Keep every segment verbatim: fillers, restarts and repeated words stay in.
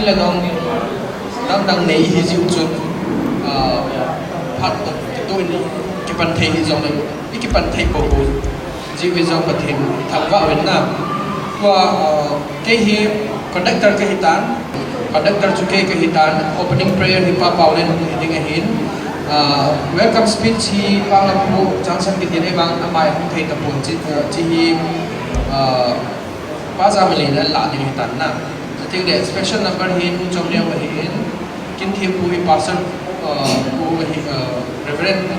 le dong, dang dang nei hi jiu chu, ah, phat to, to in kipan thei hi jong le, i kipan thei po po. Jiu hi jong Pathen thangvah uvin na. Tua, ah, kei hi conductor ka hi tan, conductor chu kei ka hi tan, opening prayer hi Pa Paulin hi ding ahin. Ah, welcome speech hi Pa Lampu Johnson kiti nei bang amai hung thei tapon chi, ah, chi hi, ah, Pa Jamili na la ding hi tan na. Chuteng le special number hi Nu Chomneo ahin, kin thempu hi Pastor, uh, pu ahi, uh, Reverend,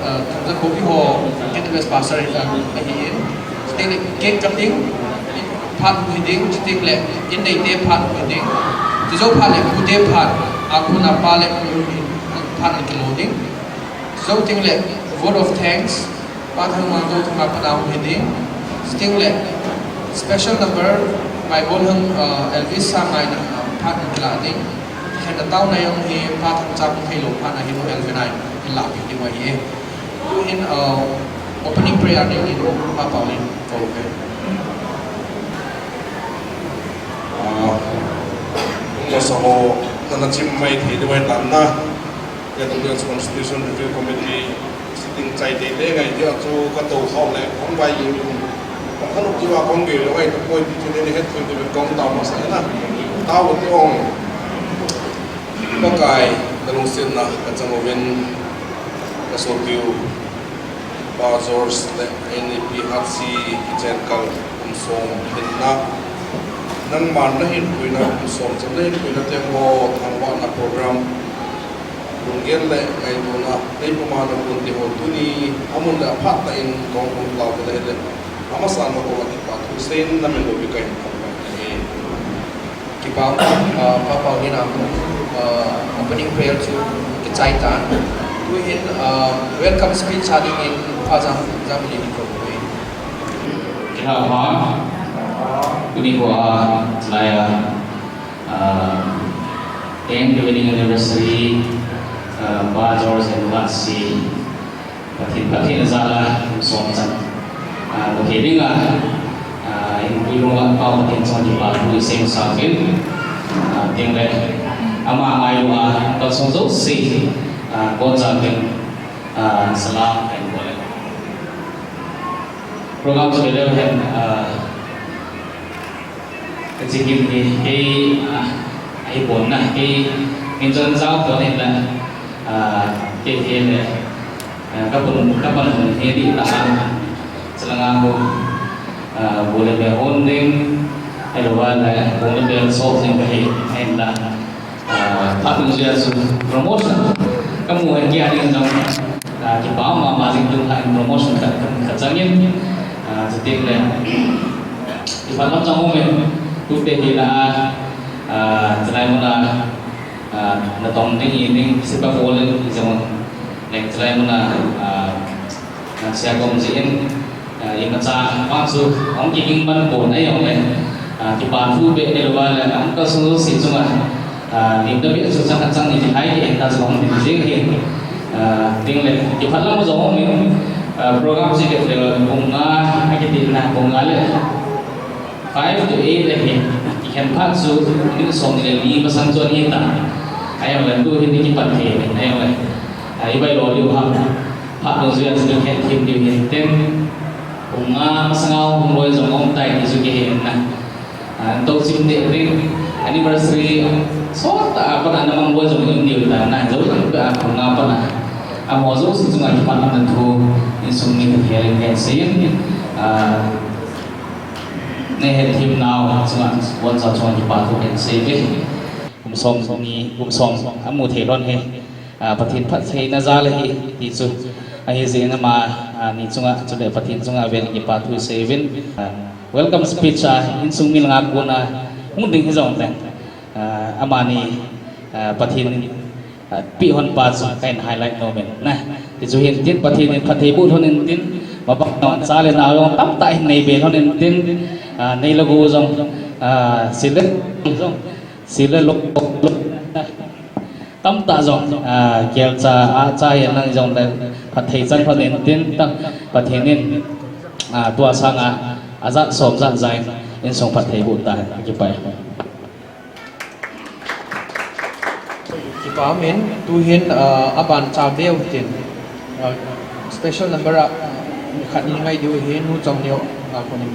uh, Thangjakhopi ho, K T W S Pastor hi, uh, ahin. Chuteng le cake cutting phat hi ding, chuteng le in neite phat hi ding. Chujou phat le pute phat, a pu na pa le pu phat kilo ding. Chujou teng le vote of thanks, Pa Thangmangto Thangmangpat a hung hi ding. Chuteng le special number, Maibol hung, uh, Elvis Sangai na, uh, phat hung kila ding. Khen na tao na jong hi Pa Thangcha hung thei lou phat na hi Nu Elvin a hin la pi ding ahi e. Tu hin, uh, opening prayer ding hin Pa Paulin kou ve. Ah, masa ho, na na chim mai thei ding ahi tan na. K T W S Constitution Review Committee sitting chai teitei ngai tia chu ka tou khau le, kong vai ing ing. Kong khanop tia kong gei lo ngai tapoi ti chu nei het thei ding kong tao masa na. Tao ti ong. Pakai, ka lungsetna ka chang uvin, ka sopiu Pa George le N A P Hatsi kichen kal kum som hinna. Nangman na hinpuina kum som chan na hinpuina teng ho thangvahna program lunggel le ngaitona, nei puma na kun te ho tuni, amun le aphat tah in kong hung lau te le le, amasa na kong a kipa thu seiyin na min loupi ka hin thangvah na hi. Kipa, ah, Pa Paulin a, ah, opening prayer chu kichai tan. Tu hin, ah, welcome speech a ding in Pa Jam, Jamili ni ko. Kipa, tuni ko a, chulai a, Ah, ten wedding anniversary, ah, Pa George and Hatsi, Pathen, Pathen jal a, kum som chan. Ah, Pathen ding a, ah, in pui lung a, Pa Pathen chunga kipa thu i sei masa uvin. Ah, teng le, ama ngai lou a, kalson jouse, ah, kon jal uvin, ah, salam, kahin bol e. Program chu le hen, ah, Ka chi kim hi, kei, ah, ahi pon na, kei, kei chun jao pon in la, ah, kei hi le, ah, ka pon, ka pon hi di ta, chalanga ho, ah, bol le be hon ding, ahilou le, bol le be so ding ka hi, ahin la. Ah, phat dungjuia chu promotion kamu ahi, kei a ding jong, ah, kipa mama jing tung khat in promotion khat, khat, khat chang in, ah, chuteng le, kipah lam chang um in, tute hi la, ah, chulai mun a, ah, natong ding hi ding, sipa bol in jong, le chulai mun a, ah, ah, sia kom ji in, Ah, imacha vang chu, hung kiging man pon ahi jong le, ah, kipa thu beh ni lou va le, hung kalson jouse chunga, ah, lim da beh chu chang khat chang ni ti hai ti ta chu hung ti jing hi. Ah, ding le, kipah lam jong hung min, ah, program chu beh le, pung nga, a kiti na, pung nga le, five to eight le hi, kikhen phat chu, min som ni le ni masang chu ahi ta. Ahi jong le, tu hin kipat thei, ahi jong le, ah, i bai lo diu ha. Phat dungjuia chu khen thim diu hin tin, pung nga masanga hung loi jong um tai ti chu kihe in na. Ah, to chim deh ding, anniversary sot a pat a na mang loi jong um diu ta na, jou lang pa pung nga pat a. Amaho jouse chunga kipah lamna thu, insung mi te khel in kahin sei in, ah, nei het thim nau chunga, bon jao chunga kipa thu kahin sei ve. Kum som ni, kum som amu thei lhon hi. Ah, Pathen phattheina jal ahi ti chu. Ahi jeh in ama, ah, ni chunga, chule Pathen chunga avel in kipa thu isei uvin. Ah, welcome speech a, insung mi langa kona hung ding hijong le, ah, amani, ah, Pathen in, ah, peh hon pa chu kahin highlight nom in na. Ti chu hin tin Pathen in phatthei boh lhon in tin, mabang jong cha le nao jong tamtah hin nei be lhon in tin, ah, nei le gou jong, ah, sile jong, sile lo, lo, Tamtah jong, ah, kelcha, ah, cha hihen lang jong le phatthei chan phat in tin ta, Pathen in, ah, tua sanga, ajat som jat jat in insung phatthei boh ta, kipah e. Amen. Tuhin, ah, aban cha beu tin, ah, special number a, ah, khat ni ngai diu hi Nu Chongneo, ah, konin.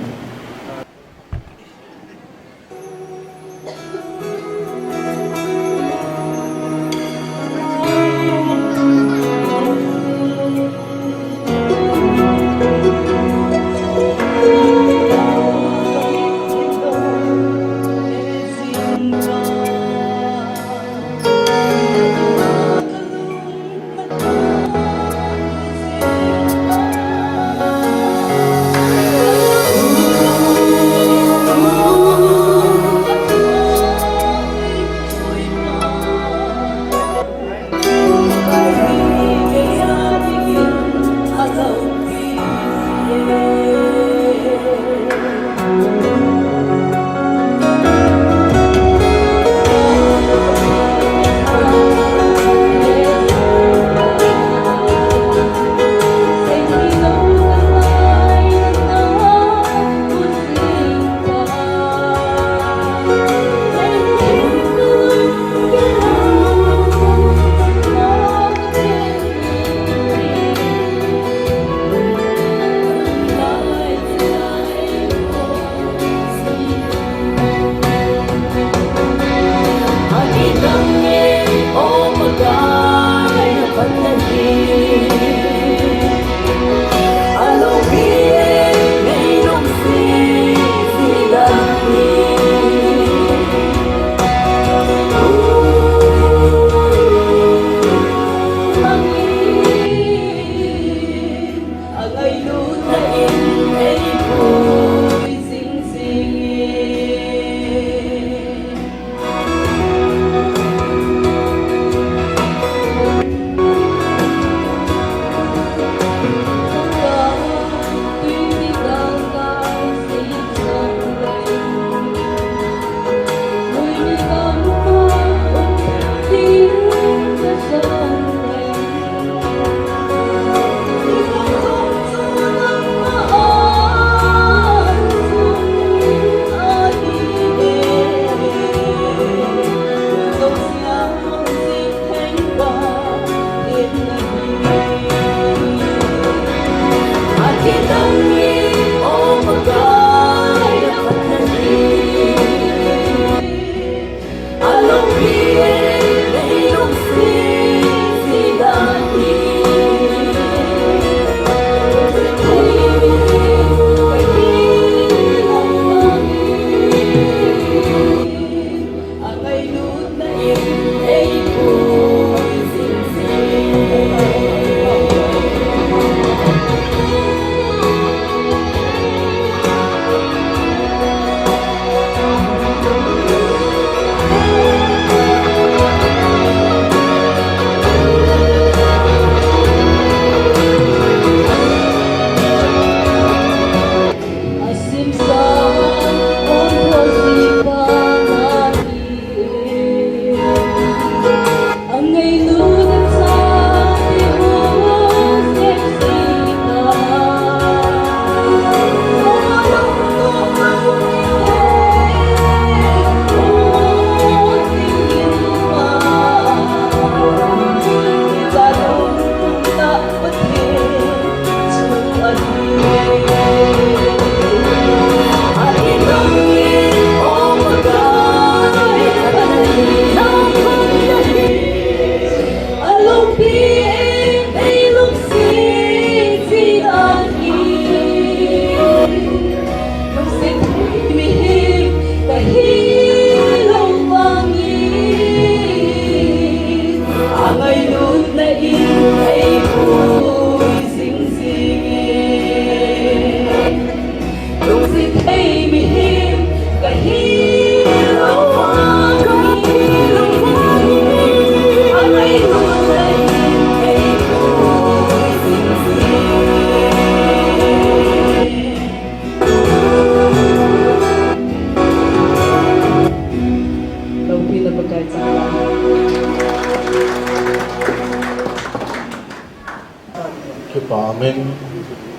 Kipa amen.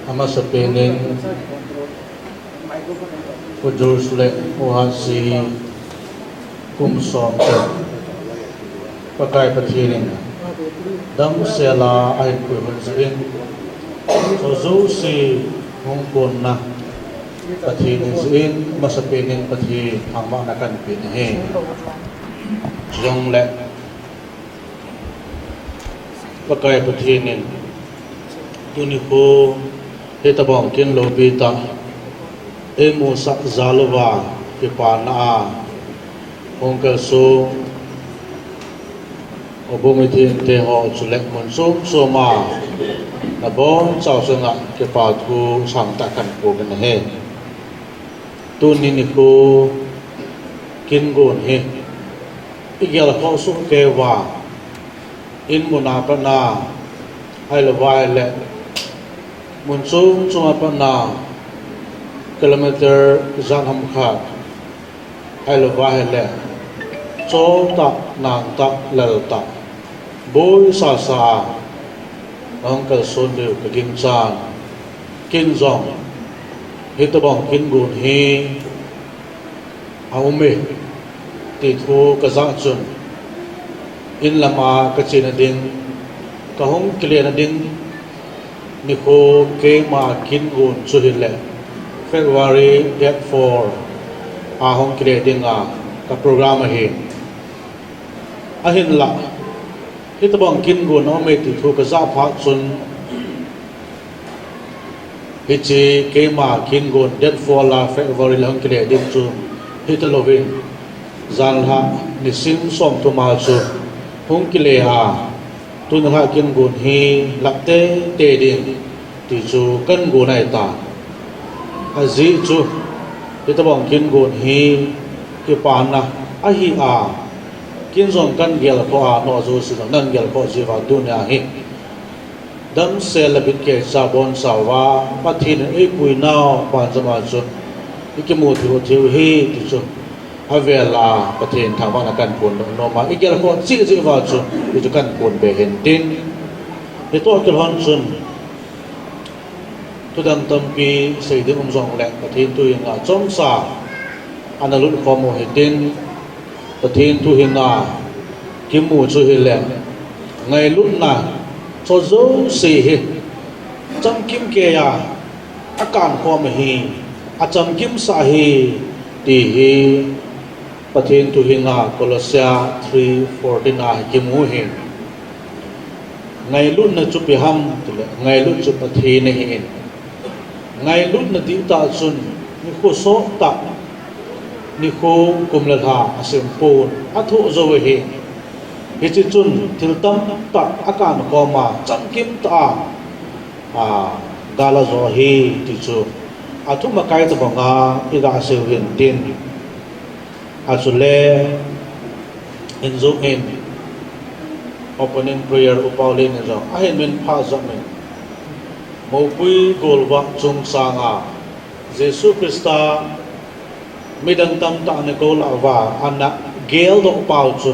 Amasapen in, Pu Jules le Pu Hansi, kum som te. Pakai Pathen in damsel a ahin puihon jeh in, chu jouse hung konna Pathen in jeh in, masapen in Pathen thangvahna kahin pe ahi. Chujongle Pakai Pathen in tuni khu hitobang kin loupi tah eimusah jal uva kipana a hung kalsong houbung mithengte ho chule mun chom chom a nabonchauva chunga kipa thu sangtah kahin phong ahi. Tuni nikho kin gon hi igel khoh soh kei uva, in mun a pat a, ahilou va ahile mun chom chom a pat a, kilometer ijat ham khat, ahilou va ahile chol tah, nang tah, lal tah, boisasa a nahung kalson diu kaginchan. Ken jong hitobang kin gon hi aume ti thu kajah chun, in lam a kachena ding, kahung kilena ding nikho keima kin gon chu hile February date four a hung kile dinga ka program ahi. Ahinlah hitobang kin gon aume ti thu kajah phat chun, hiche keima kin gon date four a February a hung kile ding chu hitalouvin, janlhah nisim somthum a chu hung kile a, tuni nikho kin gon hi lah teitei ding ti chu kahin gon ahitai. Ajeh chu hitobang kin gon hi kipana ahi a, ken jong kahin gelkhoh a, nangho jouse jong nahin gelkhoh jiuva tunia hi damsel le bitkeicha bonchauva Pathen in eipuinau banjom a chun ikimu theiu theiu ahi ti chu avel a Pathen thangvahna kahin phong nom a, igelkhoh cheh jeh uva chu hichu kahin phong be hintin. Hitoh kilhon chun thudang tampi sei ding um jongle Pathen thu henga chomcha ana lut khom u hitin. Pathen thu henga kimu chu hile, ngailutna chu jouse hi chamkim keiya akankhom ahi, achamkimsah ahi ti hi Pathen thu henga Colossia three fourteen a hi kimu ahi. Ngailutna chu ipi ham tile, ngailut chu Pathen ahin, ngailutna dihtah chun nikho sottah, nikho kum le lha asempon athoh jou ahi. Hiche chun thil tamtah akankhom a, chamkimtah a, a, gal ajo ahi ti chu athumakai tobanga iga sei u hintin. Achule, in jong in opening prayer upa Len in jong ahin min pha jom in, moupui golvah chungchanga Jesu Christa midang tamtah ana kou lah uva ana geldoh pau chu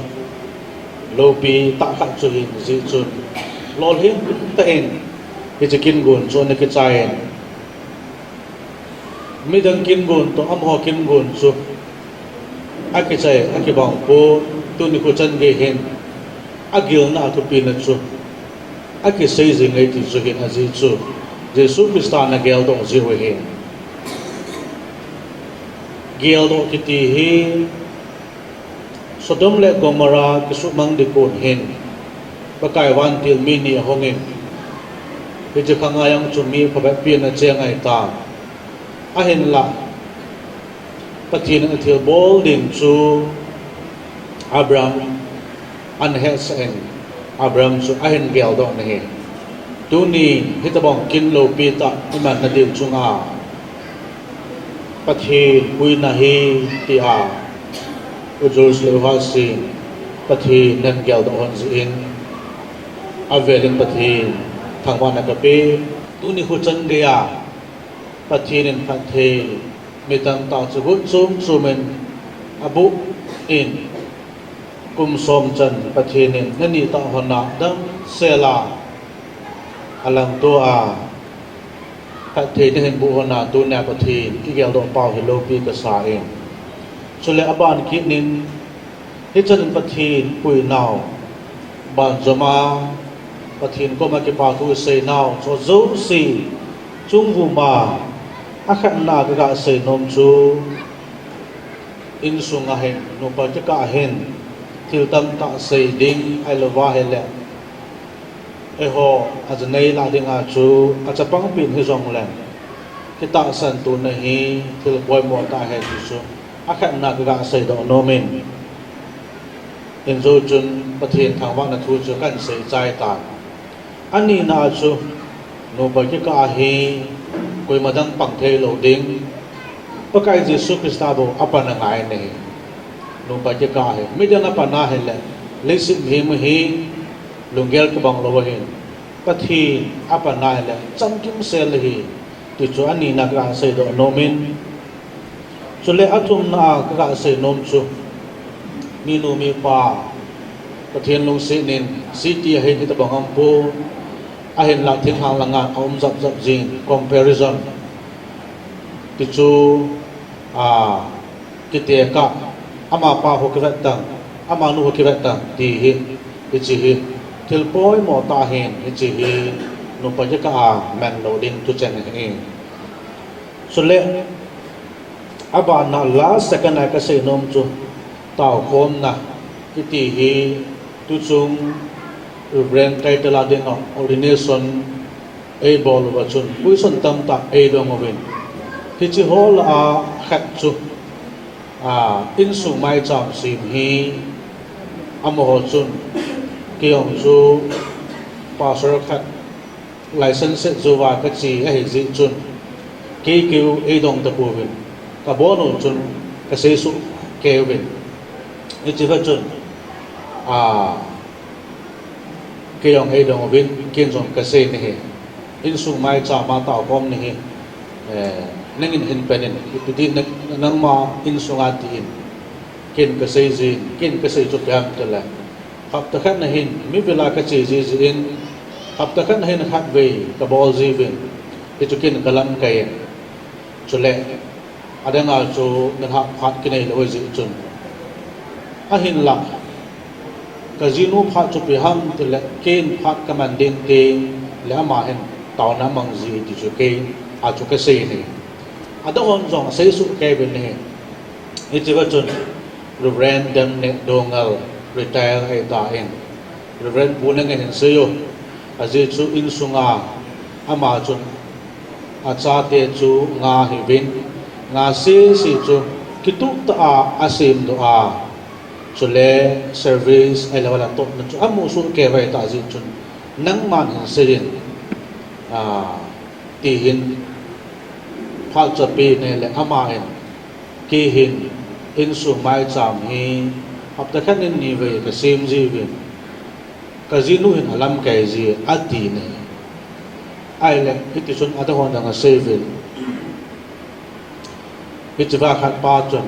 loupi tah khat chu ahin, ajeh chun lolhing tah in hiche kin gon chu ana kichai in, midang kin gon toh amaho kin gon chu akichai, akibang pon, tuni kho chan gei hin agilna athupina chu akisei jing e ti chu ahin, ajeh chu Jesu Christa ana geldoh jeh u ahin. Geldoh kiti hi Sodom le Gomorrah kisuhmang ding kon hin Pakai vantil mi ni ahung in, hiche khang a jong chu mi phabep pen ana cheng ahitai. Ahinlah Pathen in athilbol ding chu Abraham ana hetsah in, Abraham chu ahin geldoh in ahi. Tuni hitobang kin loupi tah imanna diu chunga Pathen puina ahi tia u Jules le u Hasin Pathen in ahin geldoh hon jeh in, avel in Pathen thangvahna kape. Tuni kho chan geiya Pathen in phatthei mi tamtah chu gun chom chom in aboh in, kum som chan Pathen in nanitah hon a damsel a alangto a phatthei nahin boh hon a, tunia Pathen kigeldoh pau hi loupi kasa in. Chule aban kit in, hichan in Pathen puinau Banjom a, Pathen koma kipa thu isei nau, chu jouse chungvum a, akhatna kaga sei nom chu, insung a hin, nupa kikah a hin, thil tamtah sei ding, ahilouva ahile, eiho, ajanei lah dinga chu, achapangpi in hijongle, kitahsan tona hi, thil poimo tah ahi ti chu, akhatna kaga seidoh nom in. Injo chun Pathen thangvahna thu chu kahin seichai tan. Anina chu, nupa kikah a hi, koima dang pang theilou ding, Pakai Jesu Christa bou apan angai ahi. Nupa kikah a hi, midang apan ahile, leiset mihem hi, lunggel kibang lou ahin, Pathen apan ahile, chamkim sel ahi, ti chu anina kaga seidoh nom in. Chule athumna a kaga sei nom chu, minu mipa, Pathen lungset in, city a hin hitobang aumpoi, ahinla thinglhang langa aum japjap jin, comparison. Ti chu, a, kitekah, amapa ho kivet tan, amanu ho kivet tan, ti hi, hiche hi, thil poimo tah ahin, hiche hi, nupa kikah a manlou ding thucheng ahi. Chule, abana last second a kasei nom chu, taokhomna, kiti hi, tuchung, Reverend title a dinga ordination, eibol uva chun, question tamtah eidong uvin. Hiche ho lah a khat chu, a, insung maicham sem hi, amaho chun, keijong chu, pastor khat, license jouva kache ahi jeh chun, kei keu eidong tapouvin, kabon u chun, kasei soh kei uvin. Hicheva chun, a, keijong eidong uvin, ken jong kasei nahi. Insung maicham a taokhom nahi, eh, nangin hin pen in, ipi ti nang, nangma insung a tin, ken kasei jin, ken kasei chu ipi ham itile, hapta khat na hin, mi vil a kache ji jin, hapta khat na hin khatvei kabol jiuvin, hichu ken kalamkai in. Chule, adang a chu nilhah phat kinei lou jeh chun. Ahinla, kajinu phat chu ipi ham itile, ken phat kaman ding teng le ama hin taona amang ji ti chu kei a chu kasei ahi. Adang hon jong asei soh kei uvin ahi. Hicheva chun Reverend Demneh Doungel retire ahitan, Reverend Pu Nangin hin sei u, ajeh chu insunga ama chun achate chu nga ahiuvin, nga sese chu kitup tah a asemdoh a, chule service ahilou le atotna chu amusoh kei uva ahitah jeh chun, nangman hin sei in, a, ti hin phat chu ape in ahile aman, kei hin insung maicham hi hapta khat in nivei kasem jiuvin, kajinu hin alamkai ji e atin ahi. Ahile, hitichun adang hon dang asei uvin. Hicheva khat pa chun,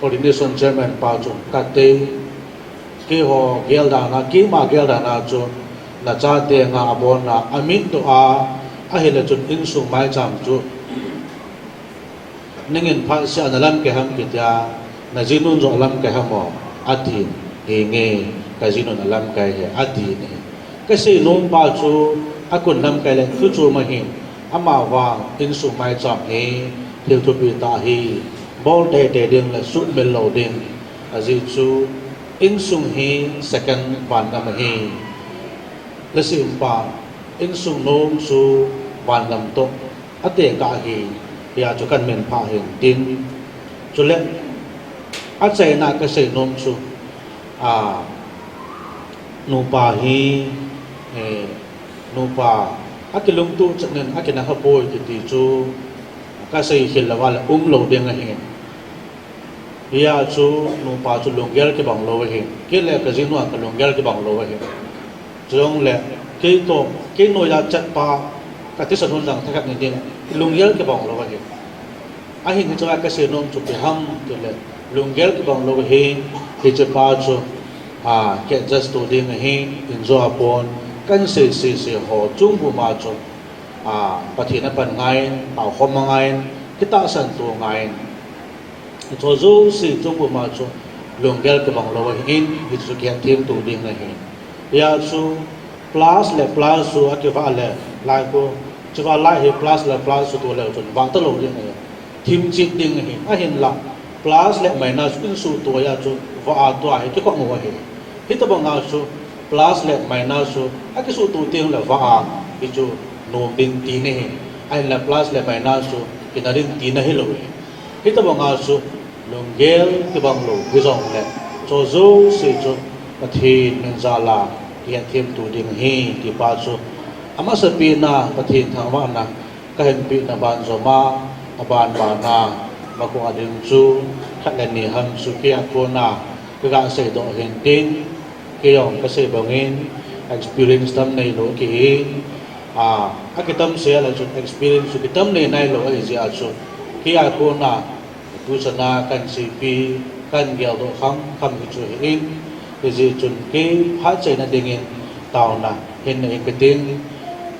ordination chairman pa chun, katei, keiho gel dan a, keima gel dan a chu, nachate nga abonna amitdoh a, ahile chun insung maicham chu nangin phatseh a nalamkai ham kitia, najinun jong alamkai ham o, atin, henge, kajinun alamkai ahi, atin ahi. Kasei nompa chu, akun lamkai le, thu chom ahin, amavang, insung maicham hi, thil thupi tah ahi, bol teitei ding le, suhmil lou ding, ajeh chu, insung hi, second vangam ahi. Lhasem pa, insung nom chu, vangam toh atekah ahi, hia chu kahin minphah ahin tin. Chule, achaina kasei nom chu, a, nupa hi, eh, nupa akilungtup chet in akinah khapoi kiti chu kasei khel louva le umlou ding ahi. Hia chu nupa chu lunggel kibang lou ahi. Kei le kajinu a kalunggel kibang lou ahi. Chujongle, kei toh, kei noiya chatpa, kathisan hun lang thakhat ni ding, lunggel kibang lou ahi. Ahin hichea kasei nom chu ipi ham itile, lunggel kibang lou ahi, hichepa chu, a, ki-adjust to ding ahi, injo apon, kahin sei sese ho, chung puma chu, a, Pathen apan angaiyin, taokhom angaiyin, kitahsan to angaiyin. Hiche jouse chung puma chu lunggel kibang lou ahin, hichu kihetthem to ding ahi. Hia chu plus le plus chu akivah le lai khu, chuvah lai hi plus le plus chu tu le chun vah talou ding ahi. Thim chit ding ahi, ahinla plus le minus chu in suhtuh a chu vah a tua hi kikhop u ahi. Hitabanga chu plus le minus chu akisuhtuh teng le vah a hi chu nom ding tina ahi. Ahinla plus le minus chu kina ding tina hilou ahi. Hitabanga chu lunggel kibang lou hijongle, chu jouse chu Pathen min jal a kihetthem to ding ahi ti pa chu, amasapen a Pathen thangvahna kahin peh na banjom a, abanbana, makhua ding chu khat le ni ham chu kei a kona kaga seidoh hin tin, kei jong kasei bangin experience tam neilou kahi. A, akitam sel a chun experience chu kitam nei nailou ahi jeh a chu, kei a kona tuchan a kahin seipi, kahin geldoh kham kham hi chu ahin, hijeh chun kei phatcheina dingin taona hin nei inge katin,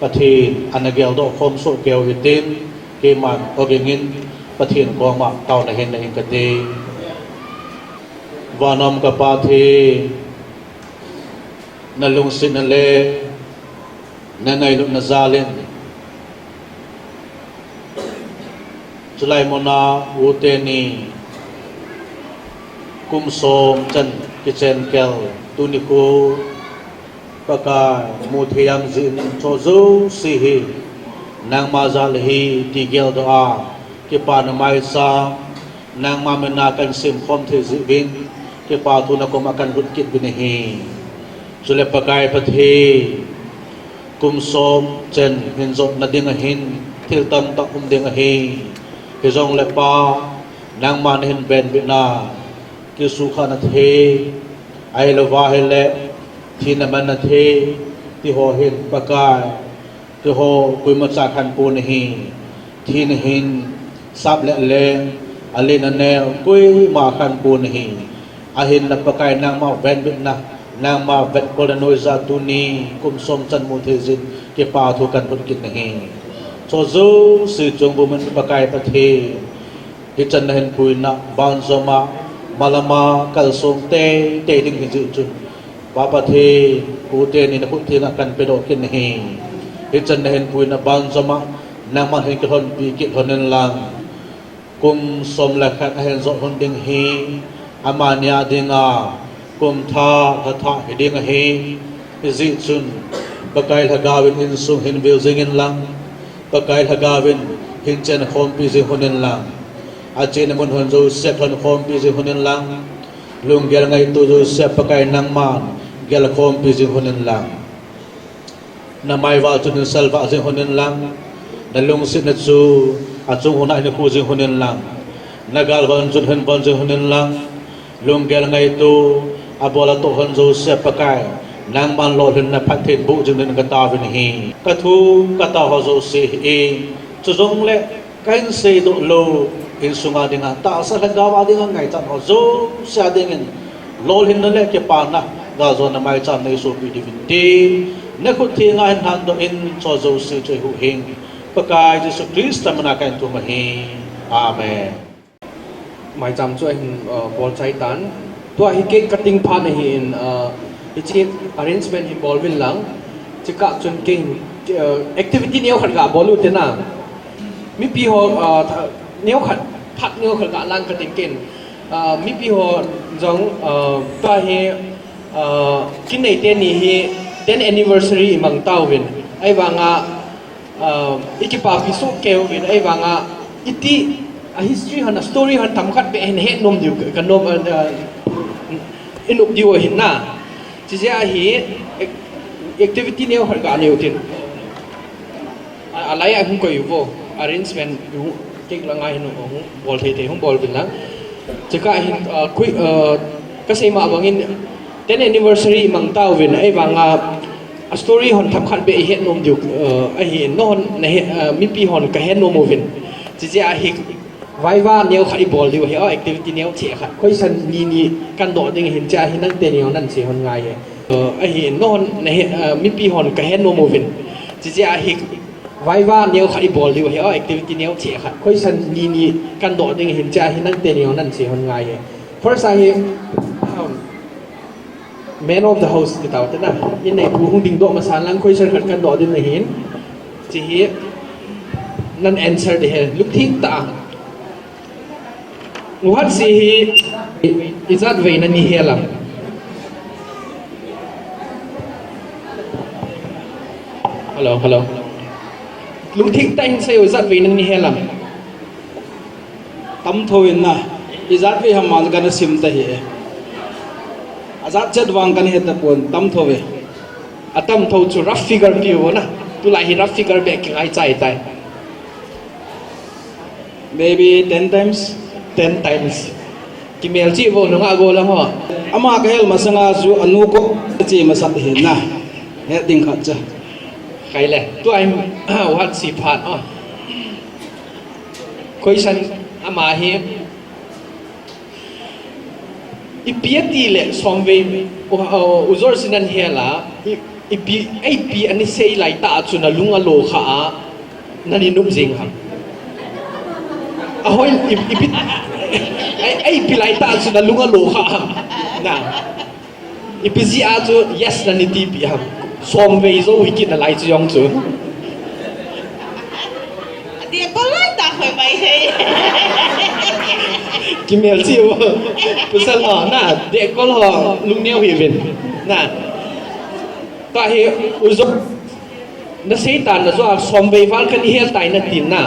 Pathen ana geldoh khom soh keu hitin, keiman ogingin Pathen koma taona hin nei inge kati. Van a um ka Pathen, nalungsetna le nangailutna jal in chulai muna u teni kum som chan kichen kel tuni khu Pakai muthei jing in chu jouse hi nangma jal ahi ti geldoh a, kipana maicham, nangma min a kahin sem khom thei jeh uvin, kipa thu nakoma kahin lut kit uvin ahi. Chule Pakai Pathen, kum som chan hin jotna ding ahin, thil tamtah um ding ahi. Hijongle Pa, nangma nahin venbit na, kisukhahna thei, ahilouva ahile, thina manna thei, ti ho hin Pakai, keiho koima cha khanpon ahi, thina hin sap le leng, alen aneo, koima khanpon ahi. Ahinla Pakai nangma venbitna, nangma vetkol na noija tuni, kum som chan muthei jin, kipa thu kahin lut kit ahi. Chu jouse chung bou min Pakai Pathen, hichan nahin puina, banjom a, malam a, kalsong teitei ding hijeh chun, Pa Pathen, u teni nakhut thenga kahin pedoh kit ahi. Hichan nahin puina banjom a, nangman hin kilhonpi kit lhon in lang. Kum som le khat ahin jot lhon ding ahi, amani a dinga, kum thah, lha thah hiding ahi. Hijeh chun, Pakai Lhagao in insung hin vil jing in lang. Pakai Lhagao in hin chen khompi jing lhon in lang. Achena mun hon jouse lhon khompi jing lhon in lang. Lunggel ngaito jouse Pakai nangman gel khompi jing lhon in lang. Namai val chun hin salvah jing lhon in lang. Nalungsetna chu achung hon a hin khu jing lhon in lang. Nagal von chun hin von jing lhon in lang. Lunggel ngaito, abol atoh lhon jouse Pakai, nangman lolhinna phatthei boh jing in kataovin ahi. Kathu katao ho jouse hi, chujongle kahin seidoh lou, insunga dinga, tahsa lhagao a dinga ngaichat ho jouse a dingin, lolhinna le kipana, galjona maicham neisopi diuvin tin, nakhut thenga hin lhandoh in, chu jouse chu eihuhhing Pakai Jesu Christa mina kahin thum ahi. Amen. Maicham chu ahin, uh, bol chai tan. Tua hi cake cutting phat ahin, uh, hiche arrangement hi bol uvin lang. Chukah chun kei hin, uh, activity neokhat ga bol u tina. Mipi ho, uh, tha-, neokhat, phat neokhat ga lang kating ken. Uh, mipi ho jong, uh, tua hi, uh, kinei teni hi ten anniversary imang tauvin. Ahivanga, uh, ikipapi soh kei uvin, ahivanga iti a history hon, a story hon themkhat beh hin het nom diu ka nom, uh, inop diu ahin na. Chijeh a hi ac-, activity neokhat ga nei u tin. A, alai a hung koi uvo, arrangement hung, cake langa hin hung bol thei thei hung bol uvin lang. Chukah hin, uh, kui, uh, kasei ma bangin, ten anniversary imang tauvin, ahivanga, a story hon themkhat beh ihet nom diu, uh, ahin, nahon, nahet, uh, mipi hon kahet nom uvin. Chijeh a hi, Viva neokhat ibol diu ahi, oh, activity neocha khat. Question ni ni kadoh ding ahin, chua hi nangte ni jong nansei lhon ngai e. Uh, ahin, nahon, nahet, uh, mipi hon kahet nom uvin. Chijeh a hi, Viva neokhat ibol diu ahi, oh, activity neocha khat. Question ni ni kadoh ding ahin, chua hi nangte ni jong nansei lhon ngai e. First a hi, um, Man of the house ti tao te na. Inei pu hung dingdoh masa lang question khat kadoh ding ahin. Chi hi nan answer ding ahi. Lungthim tah a. U Hatsi hi i, ijat vei nani hel am? Hello, hello. Lungthim tah in seiyo, ijat vei nani hel am? Tam thou in na, ijat vei ham man kana sim ta hi. Ajat chet vang kana he tapon, tam thou ve. Atam thou chu rough figure piu na. Tulai hi rough figure beh kingai chai tai. Maybe ten times. Ten times. Kimel chi vo nunga golang ho. Ama kahel masanga chu anu ko chi masat hi na. He ding khat cha. Khai le. Tua hi U Hatsi phat o. Question ama hi. Ipi ati le somvei u, u, u George in nahel a, i, ipi, ipi ani sei lai tah chu nalung alo kha a, nani nop jing ham? Ahoi, i, ipi, ai, ai ipi lai tah chu nalung alo kha ham? Na. Ipi jeh a chu yes nani tipi ham? Somvei jou hi kit nalai chu jong chu. Adeh kol lai tah khoi mai he. Kimel chi u. Pasal ho, na, deh kol ho, lungneo hih uvin. Na. Tua hi, u George. Nasei tan na jo a somvei val kani hel tai natin na.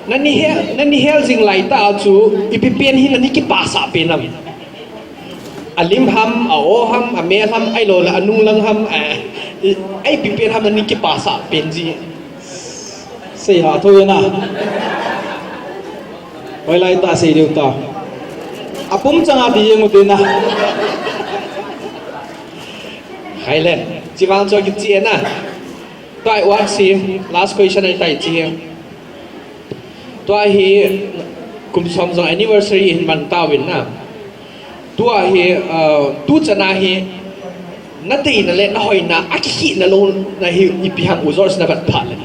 Nani hel, nani hel jing lai tah chu, ipi pen hi nani kipasah pen am? Alim ham, a-o ham, amel ham, ahilou le anung lang ham, eh, i, ipi pen ham nani kipasah pen ji. Sei ha thou na. Hoilai tah sei diu ta. Apum chang a ti jeng u te na. Khai le, chi vang chu kichi e na. Tua hi U Hatsi, last question ahi tai chi. Tua hi kum som jong anniversary hin man tauvin na. Tua hi, uh, tuchan a hi, nadeina le nahoina, akikhehna louna hi, ipi ham u George na vet phat le.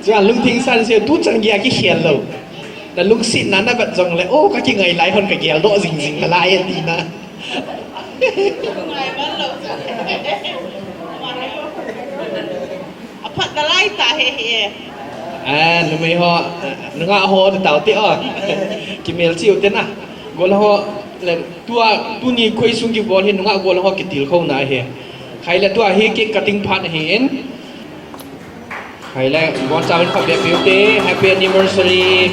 Chuan lungthim san se, tuchan gei a kikhel lou. Nalungsetna na vet jong le, oh, kakingai lai hon kagel doh jing jing nalai e tina. Aphat nalai tah he hi e. Ah, numei ho, nungah ho, ti tau te o. Kimel chi u te na. Gollhang ho, le, tua, tuni khoi sung kibol hi nungah gollhang ho kitilkhouna hi. Khai le tua hi cake cutting phat ahin. Khai le, boncha in phabep piu te, happy anniversary.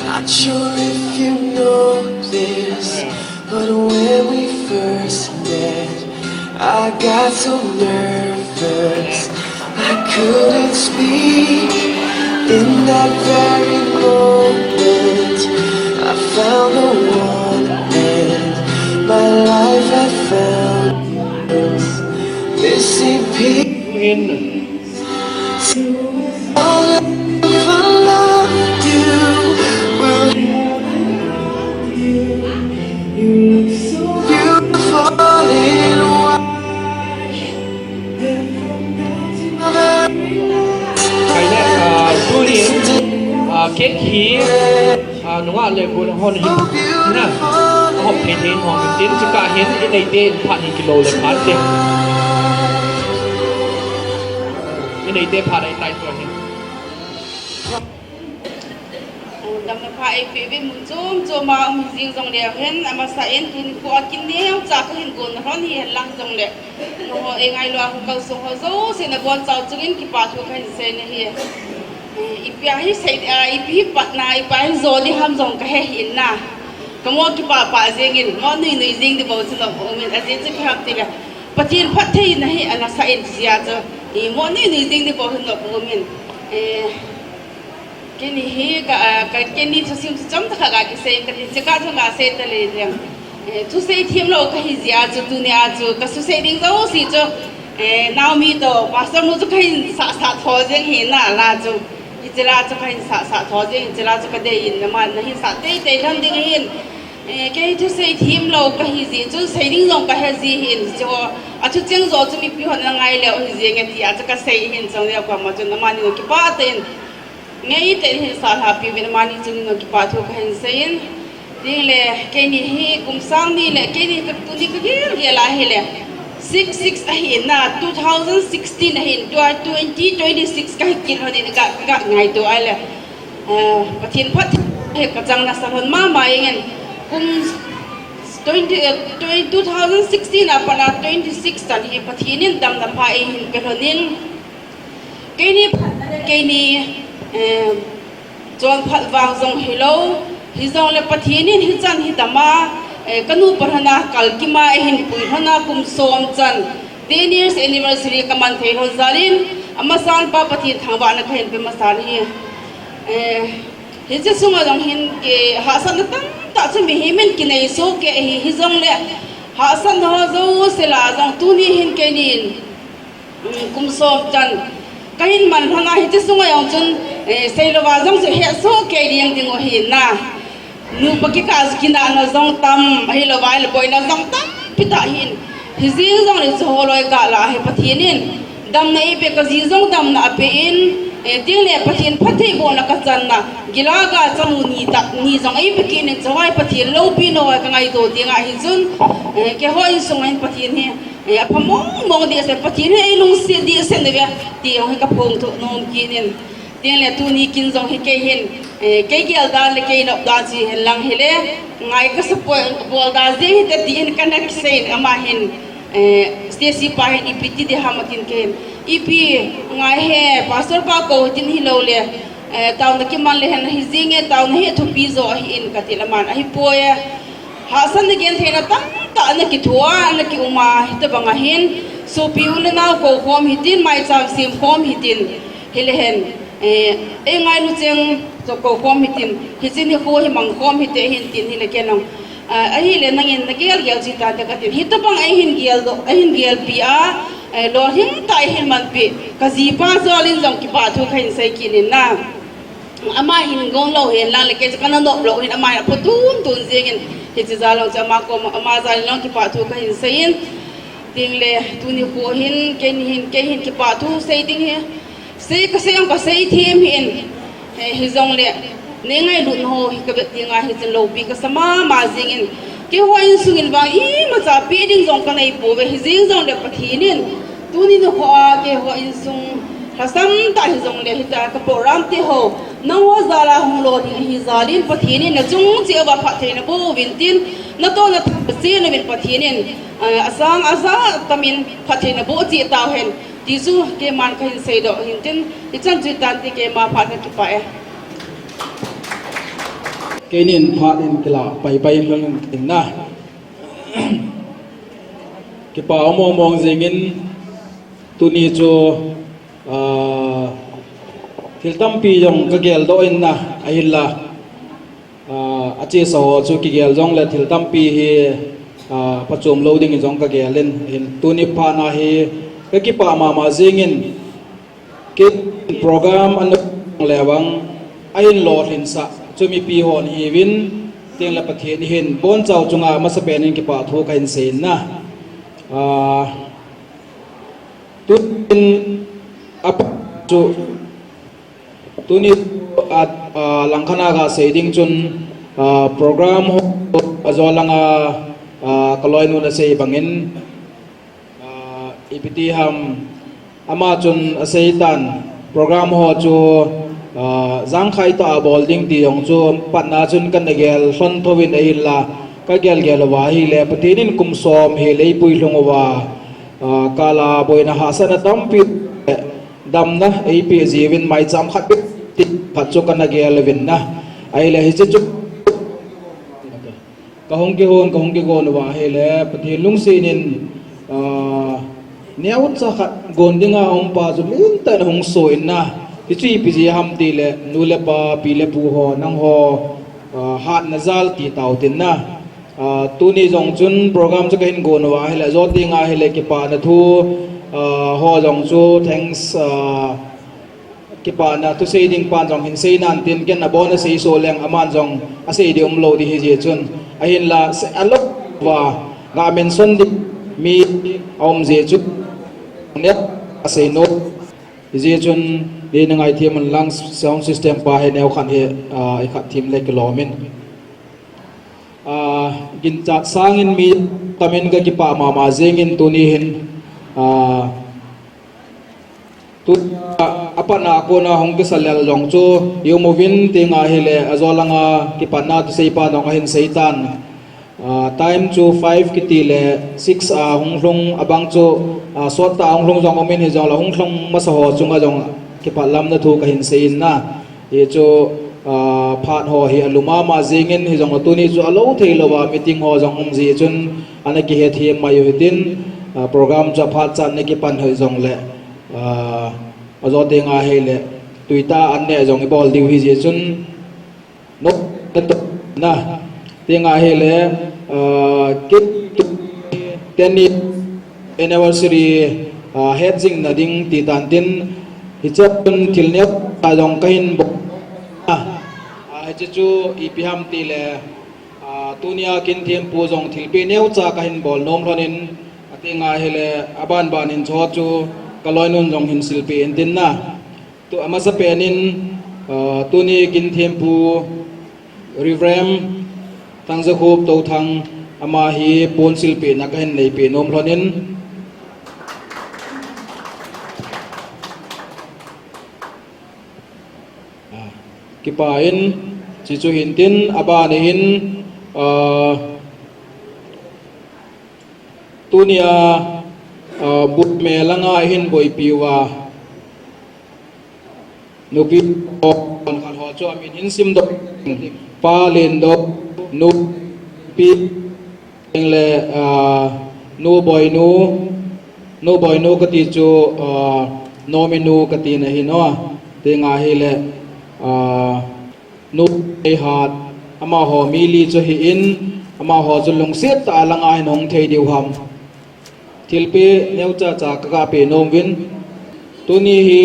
Not sure if you know this, but when we first met, I got so nervous I couldn't speak. In that very moment, I found the one, and my life had found yours. Missing piece. All if I loved you, will you look so beautiful in white? Khai le, ah, tunin, ah, cake hi, ah, nungah le gollhang hon hin, na, ahop thei thei in hong in tin, chukah hin, i neite in phat hin kilo le phat te. I neite phat ahi tai tua hin. Damna pha eipeh uvin mun chom chom a um jing jongleu hen, amasa in tuni kho a kin neocha kahin gon lhon hi hen lang jongle, nangho eingailua hung kalsong ho jouse nabonchau chungin kipa thu kahin sei nahi. Eh, ipi a hi sei, ah, ipi hi patna, ipi a hi jo ding ham jong kahe hih in na. Kamo kipah pah jengin, mo nui nui jeng ding bou chu nop umin, ajeh chu ipi ham tile, Pathen phattheina hi anasa in jeh a chu, i mo nui nui jeng ding bou hi nop umin. Eh, Keini hi ka, ah, ka, keini thusim chu chomcha khat ga kisei kati, chukah chu gasei talei jeng. Eh, thusei themlou kahi jeh a chu, tunia chu kasusei ding jouse chu, eh, Naomi toh Pastor nu chu kahin sah sah tho jeng hi na la chu. Hiche la chu kahin sah sah tho jeng, hiche la chu kadei in, aman nahin sah teitei lhon ding ahin. Eh, kei thusei thim lou kahi jeh chun sei ding jong kahe ji hin chu. Athu cheng jo chu mipi hon angai leu hi jeng e tia chu kasei hin chang leu kama chun amani jong kipah tah in ngei tah in hin salhapi uvin amani chun jong kipah thu kahin sei in. Ding le keini hi kum sang ni le keini ka tuni kagel gel a hile six six ahi na two thousand sixteen ahin tua twenty twenty-six kahi kit lhon in ka, ka ngaito a le. Eh, Pathen phat he kachang nasa lhon mama jeng in kum twenty, eh, twenty, two thousand sixteen a pat a twenty-six chan hi Pathen in damna pha eihin pe lhon in keini phat le keini, eh, chonphat vang jong hilou, hijongle Pathen in hichan hi dam a, eh, kanu pa lhon a kalkim a eihin pui lhon a kum som chan ten years anniversary kaman thei lhon jal in, amasan pa Pathen thangvahna kahin pe masan ahi. Eh, hiche sunga jong hin, eh, hahsatna tamtah chu mihem in kinei soh kei ahi, hijongle hahsatna ho jouse lah a jong tuni hin keinin, um, kum som chan kahin man lhon a hiche sunga jong chun, eh, seilouva jong chu hesoh kei ding ding u ahi na. Nupa kikah chu kinahna jong tam, ahilouva ahile boina jong tampi tah ahin. Hijeng jongle chu holoi kah lah a hi Pathen in damna eipe, kaji jong damna ape in, eh, ding le Pathen phattheibohna kachanna, gilga chanu ni tah ni jong eipe kit in, chuhoi Pathen loupina hoi kangaito ding ahi chun, eh, keiho insung a hin Pathen hi, eh, apha mong mong dehset, Pathen hi eilungset dehset uve ti jong hi kaphongdoh nom kit in. Ding le tuni kin jong hi kei hin, eh, kei gel dan le kei nop dan chu hihen lang hile, ngai kasa poi, bol da jeng hite tin kana kisei in ama hin, eh, Stacy pa hin ipi ti ding ham atin kei hin, ipi ngai he, pastor pa kou tin hilou le, eh, taona kiman le hin hijeng e, taona hi thupi jo ahi in kati le aman ahipoi e. Hahsatna gentheina tamtah ana kithoa, ana kium a, hitobang a hin, sopi u le nao kou khom hitin, maicham sem khom hitin, hile hin, eh, eingailu cheng chu kou khom hitin, hiche nikho hi mang khom hite hin tin hile kei jong, ah, ahile nangin nagel gel ji tante katin, hitobang a eihin geldoh, eihin gelpi a, eh, lolhing tah a eihin manpi, kajipa jal in jong kipah thu kahin sei kit in na. Ama hin gon lou hen lang le kei chu kana nop lou hin ama hin aphu tun tun jeng in hiche jal jong chu ama kom, ama jal in jong kipah thu kahin sei in. Ding le tuni kho hin, kei hin, kei hin kipah thu sei ding hi. Sei kasei jong kasei them hi in. He, hijongle, nei ngailutna ho hi kavet ding a hichun loupi kasa mama jeng in. Keiho insung in vang imacha pe ding jong kanei pouve, hijeng jongle Pathen in tuni nikho a keiho insung lhasam tah hijongle, hitah ka program te ho nangho jal a hung lolhing ahi jal in Pathen in nachung cheh uva phatthei naboh uvin tin, natohna thangvah chen uvin Pathen in, eh, asang aja tam in phatthei naboh cheh tauhen ti chu keiman kahin seidoh hin tin, hichan chu hitante keima phat kakipah e. Keinin phat in kilah paipai lhon in na. Kipah mong mong jeng in tuni chu, ah, thil tampi jong kageldoh in na, ahinla, ah, achesa ho chu kigel jongle thil tampi hi, ah, phachom lou ding in jong kagel in, hin tuni phat na hi kakipah mama jeng in, kei program ana le vang ahin lolhinsah chu mipi hon hiuvin, tin le Pathen hin bonchau chunga masapen in kipah thu kahin sei in na. Ah, tunin a chu tuni a, a, langkhat a kasei ding chun, ah, program ho ajol langa, ah, kaloinu nasei bangin, ah, ipi ti ham, ama chun asei tan program ho chu, ah, jangkhai tah a bol ding ti jong chu patna chun kana gel lhon thouvin ahinla, kagel gel uva ahile Pathen in kum som hel eipui lhung uva, ah, kal a boina hahsatna tampi damna eipeh jiuvin maicham khat bep ti khat chu kana gel uvin na. Ahile hiche chu kahung kihon, kahung kigon uva ahile Pathen lungset in, ah, neocha khat gon dinga um pa chu lentah in ahung soh in na. Hichu ipi jeh ham tile nu le pa, pi le pu ho, nangho, ah, hatna jal ti tau tin na. Ah, tuni jong chun program chu kahin gon uva ahile, ajou tenga ahile kipana thu, ah, ho jong chu thanks, ah, kipana thusei ding pan jong hin sei nan tin, ken abon a sei soh leng aman jong asei ding umlou ding hijeh chun, Ahinla, se, alou va, nga mention ding mi aum jeh chun, ne, asei nom. Hijeh chun, ni na ngaithem un lang sound system pa hi neo khat hi, ah, i khat thim le kilom in. Ah, ginchat sangin mi tamin ka kipah mama jingin tuni hin, ah, tu a, a patna a kona hung kisa lel jong chu i um uvin ti nga hile, a jo langa kipatna thusei pa jong ahin sei tan. Ah, time chu five kiti le six a hung lhung abang chu, ah, sot ta hung lhung jong um in hijongle hung lhung masa ho chunga jong kipat lamna thu kahin sei in na. Hichu, ah, phat ho hi alum mama jingin hijongle tuni chu alou thei louva meeting ho jong um jeh chun ana kihethem mai u hitin, ah, program chu aphat chan na kipan hoi jongle, ah, a jo te nga hile, tuita an ne jong i bol diu hijeh chun, no, na, ti nga hile, ah, kit tu, ten year anniversary, ah, het jing na ding ti tan tin, hichun thil neo ta jong kahin bol, ah, ah, hichu chu ipi ham tile, ah, tunia kin thempu jong thilpeh neocha kahin bol nom lhonin, ati nga hile, aban ban in cho chu kaloinun jong hin silpeh in tin na. Tu amasa penin, ah, tuni kin thempu Reverend Thangjakhup Touthang ama hi pon silpehna kahin neipeh nom lhonin. Ah, kipah in, hichu hin tin, aban in, ah, tunia, ah, Butme langa hin boipi uva. Nupi, khat ho chu amin hin sim doh. Pa Lendon, Nu Pi, le, ah, Nu Boinu, Nu Boinu kati chu, ah, Nominu kati na hi no. Ti nga hile, ah, Nu Eihat, amaho mi li chu hi in, amaho chu lungset tah a langa hin hung thei diu ham. Thilpeh neocha cha ka, kapeh nom uvin. Tuni hi,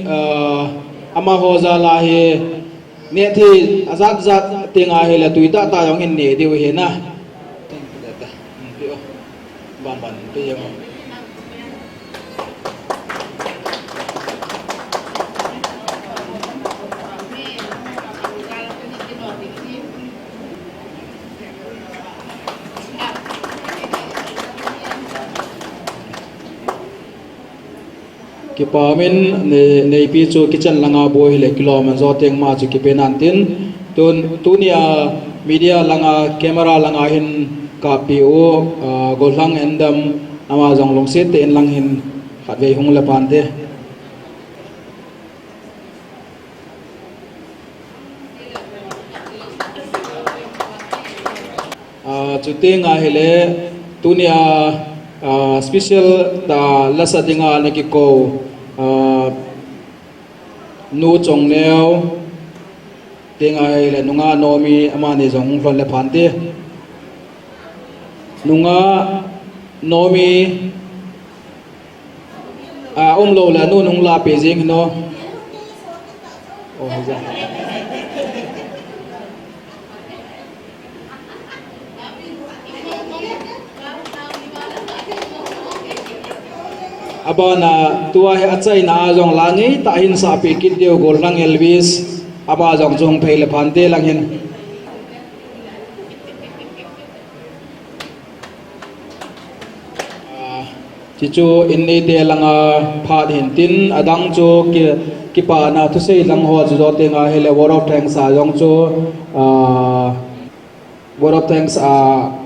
ah, amaho jal a hi neh thei ajat jat ti nga hile tuita ta jong hin ne diu hi na. Ban ban pe jeng. Kipah in, ne, neipi chu kitchen langa boi hile kilom in jo teng ma chu kipe nan tin. Tun, tunia media langa, camera langa hin kapeh u, ah, Golhang Endam ama jong lungset tah in lang hin khatvei hung le phan te. Ah, chuteng ahile, tunia, ah, special tah lasa dinga ana kikou, ah, Nu Chongneo, teng ahile, nungah Nomi, amani jong hung lhon le phan te. Nungah Nomi, a, umlou le, nun hung lahpeh jeng hih in. Oh, hija. Abana, tua hi achaina a jong la ngeitah hin sahpeh kit diu Golhang Elvis, ama jong chu hung phei le phan te lang hin. Ah, hichu in neite langa phat hin tin, adang chu ki, kipana thusei lang ho chu jo teng ahile word of thanks a jong chu, ah, word of thanks a,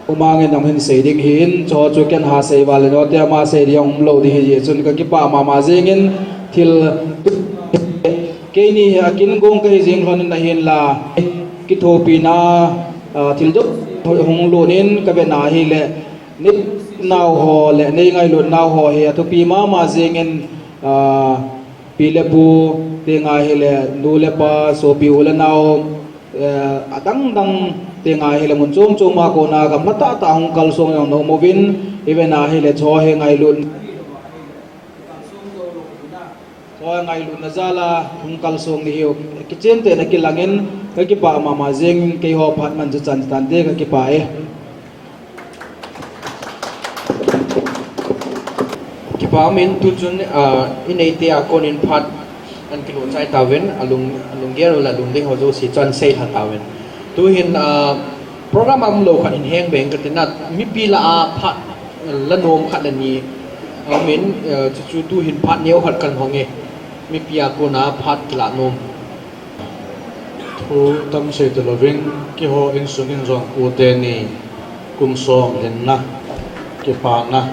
U Mang in jong hin sei ding hin, chu chu ken ha sei val le jo te ama sei ding umlou ding hijeh chun ka kipah mama jeng in thil keini hi akin gong kahi jeng lhon in ahinla kithopina, ah, thil jouse hung lut in ka vet na ahile, nei nau ho le nei ngailut nau ho hi athupi mama jeng in, ah, pi le pu teng ahile nu le pa, sopi u le nau, eh, adang dang teng ahile mun chom chom a kona gamla tah tah hung kalsong jong na um uvin, i vet na ahile chu hi ngailut Chua ngailutna jal a hung kalsong ni hiu. Kichen tah in akilang in, Ka kipah mama jeng, keiho phat man chu chan tante ka kipah e. Kipah min tu chun, ah, i neite a konin phat an kilo chai tauvin, alung, alung gel la lung dei ho jouse chan sei lha tauvin. Tu hin, ah, program am lo khat in heng beng ka tina, mipi la a phat la nom khat la ni, ah, min, ah, chu chu tu hin phat neo khat kan hong e. Mipi a kona phat la nom. Thu tam sei ta lovin, keiho insung in jong u teni kum som hinna, kipana,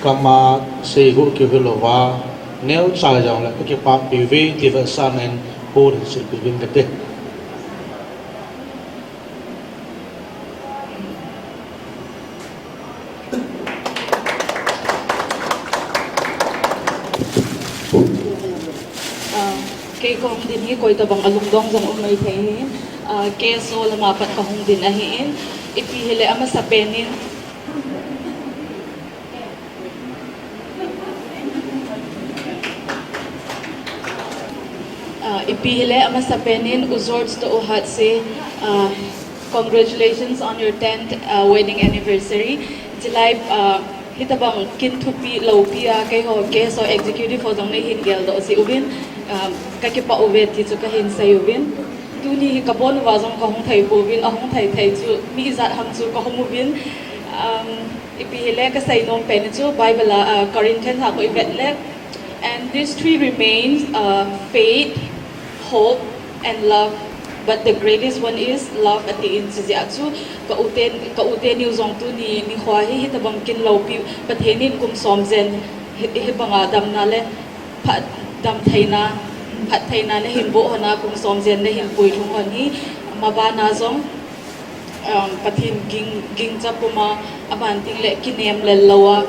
kama sei hu kihu lova, neo chai jong le ka kipah piuve ti vetsahna in hu hin sil piuvin kate. Ah, kei kahung din hi koi tabang alungdong jong um mai thei hi. Ah, K S O lama pat kahung din ahi in, ipi hile amasa penin. Ah, ipi hile amasa penin u George to u Hatse, ah, congratulations on your tenth, ah, wedding anniversary. Chilai, ah, hitabang kin thupi lopi a keiho K S O executive ho jong nei hin geldoh jeh uvin, ah, ka kipah uve ti chu ka hin sei uvin. Tuni hi ka bon uva jong ka hung thei pouvin, ahung thei thei chu mi ijat ham chu ka hung uvin. Um, ipi hile ka sei nom pen chu Bible a, ah, Corinthians a ko i vet le, "And these three remains, uh, faith, hope, and love, but the greatest one is love," ati in, chujeh a chu ka u ten, ka u teniu jong tuni nikho hi hitabang kin lopi, Pathen in kum som jen hi, hibanga damna le phat, damtheina, phattheina na hin boh hon a, kum som jen na hin puilhung hon hi, mabana jong, um, Pathen ging, gingcha puma, aban ting le kinem lel lou a,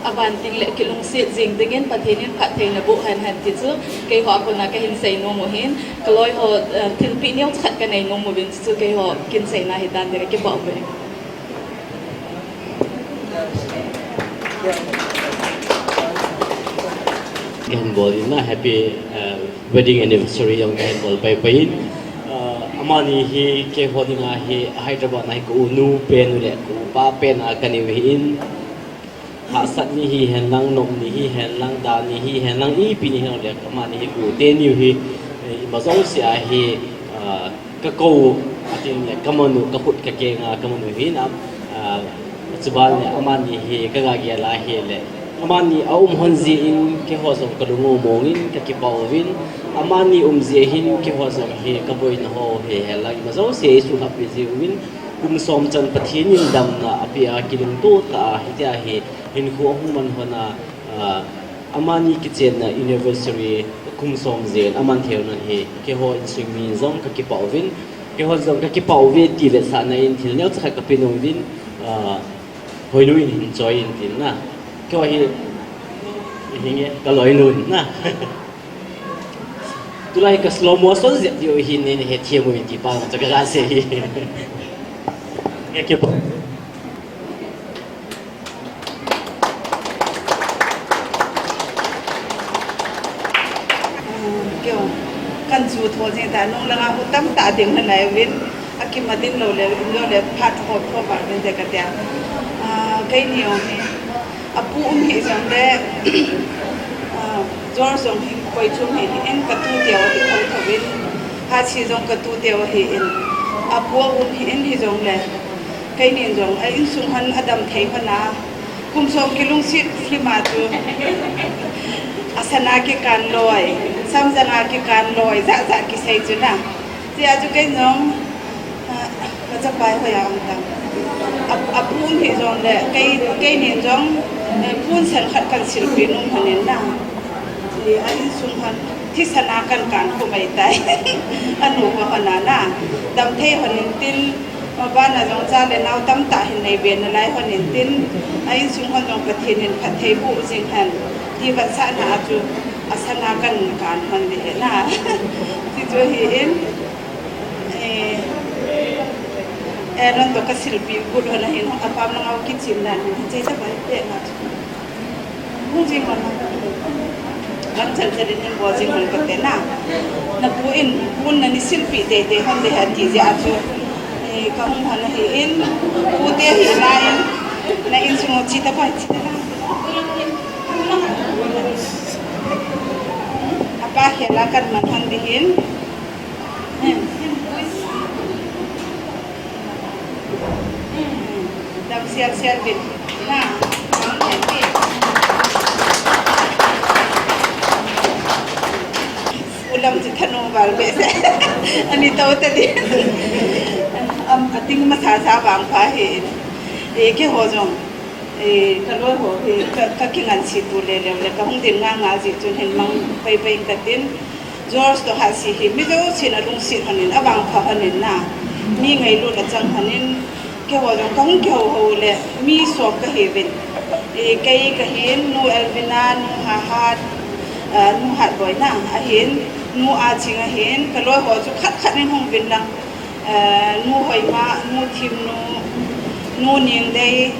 aban ting le kilungset jing dingin Pathen in phattheina boh hen hen ti chu keiho a kona ka hin sei nom u hin, ka loi ho, uh, thilpeh neo khat ka nei nom uvin chu keiho kin seina hitan ti ka kipah uve. Ka hin bol in na, happy, uh, wedding anniversary jong ka hin bol pai pai in. Uh, amani hi keiho dinga hi Hyderabad na hi ka u nu pen u le ka u pa pen a ka neiu hi in. Hahsat ni hi hen lang, nop ni hi hen lang, da ni hi hen lang, ipi ni hen le, amani hi ka u teniu hi, eh, ima jouse a hi, ah, ka kou, atin le, ka man u, ka khut ka keng a, ka man u hi na, ah, chuban le, amani hi, ka ga gel a hi le, amani a um hon jeh in, keiho jong ka lung u mong in, ka kipah uvin, amani um jeh hin, keiho jong hi, ka boina ho hi, hen lang, ima jouse a i suhlhap pi jeh uvin, kum som chan Pathen in damna a pe a, kilungto tah a, hitia hi, hinkho ahung man hon a, ah, amani kichenna anniversary kum som jen aman thei u nan hi, keiho insung mi jong ka kipah uvin, keiho jong ka kipah uve ti vetsahna in thil neo chakhat ka pe nom uvin, ah, hoilou in hin choi in tin na. Keiho hi, hinge, ka loinu in na. Tulai ka slow motion jep diu hin nei hethem uvin ti pa jong chu ka ga sei hi. Ka kipah. Keiho, kan chu tho jing ta, nung langa hu tamtah ding na nai uvin, akima din lou le, in lou le, phat hop hop a ding te ka tia. Ah, keini jong hi, apu um hi jong le, ah, George jong hi, koi chung hi, in ka tu teu hi tho tho in, Hatsi jong ka tu teu hi in, apu um hi in hi jong le, keini jong, a insung hon adam thei hon a, kum som kilungset lhim a chu, a sana kikan loi, samjang a kikan loi, jat jat kisei chu na. Tia chu kei jong, ah, ka chapa hoi a um ta. A, apu um hi jong le, kei, keini jong, eh, pun sen khat kan silpeh nom hon in na. Ti a insung hon, thisan a kan kan khu mai tai. Anu ka hon a na. Dam thei hon in tin, Mabana jong cha le nao tamtah hin nei be nalai hon in tin, a insung hon jong Pathen in phatthei boh jing hen, ti vetsahna a chu, a sana kan kan hon ding hi na. Ti chu hi in, eh, eh, non to ka silpeh got hon a hin, apam langa u kichim nan, che ta bai pe na chu. Hung jing hon a. Lam chal chal in bol jing hon kate na. Na pu in, pu in na ni silpi te te hon de ha ti jeh a chu. Eh, ka hung hon ahi in, pu te hi na in, na insung u chi ta pai chi ta na. Apa he la kan man hon di hin. Dam sial sial bin. Na. Ulam ti thanu bal be se. Ani tau ta di. Am ating masa sa bang pha he. E ke ho jong. E ka loi ho he ka, ka kingan si tu le le le ka hung din nga nga ji chun hin mang pai pai ka tin. George to ha si hi mi jo sin a lung si hanin a bang pha hanin na. Mi ngailut a chang hanin. Keiho jong kahung kihou hou le mi som kahiuvin. Eh, kei kahin, nu Elvina, nu Hahat, eh, nu Hatboi na, ahin, nu Aching ahin, kaloi ho chu khat khat in hung uvin lang. Eh, nu Hoima, nu Thimnu, nu Ningdei,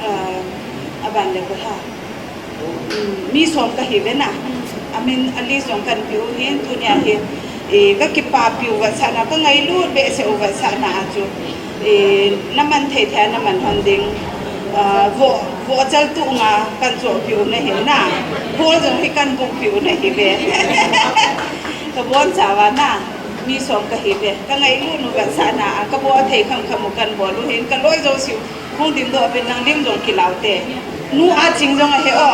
eh, aban le koi ham. Mi som kahiuve na. Amin a list jong kahin peh u hin, tunia hin. Eh, kakipapi u vetsahna, kangailut behseh u vetsahna a chu. Eh, naman thei thei a naman hon ding. Ah, vo, vohchal tuh nga kahin chohpeh u nahin na. Hall jong hi kahin book peh u nahiuve. Kabonchauva na. Mi som kahiuve. Kangailut u vetsahna a, kabol thei kham kham u kahin bol u hin. Kaloi jouse u. Hung dingdoh uvin nang lim jong kilau te. Nu Aching jong ahi o.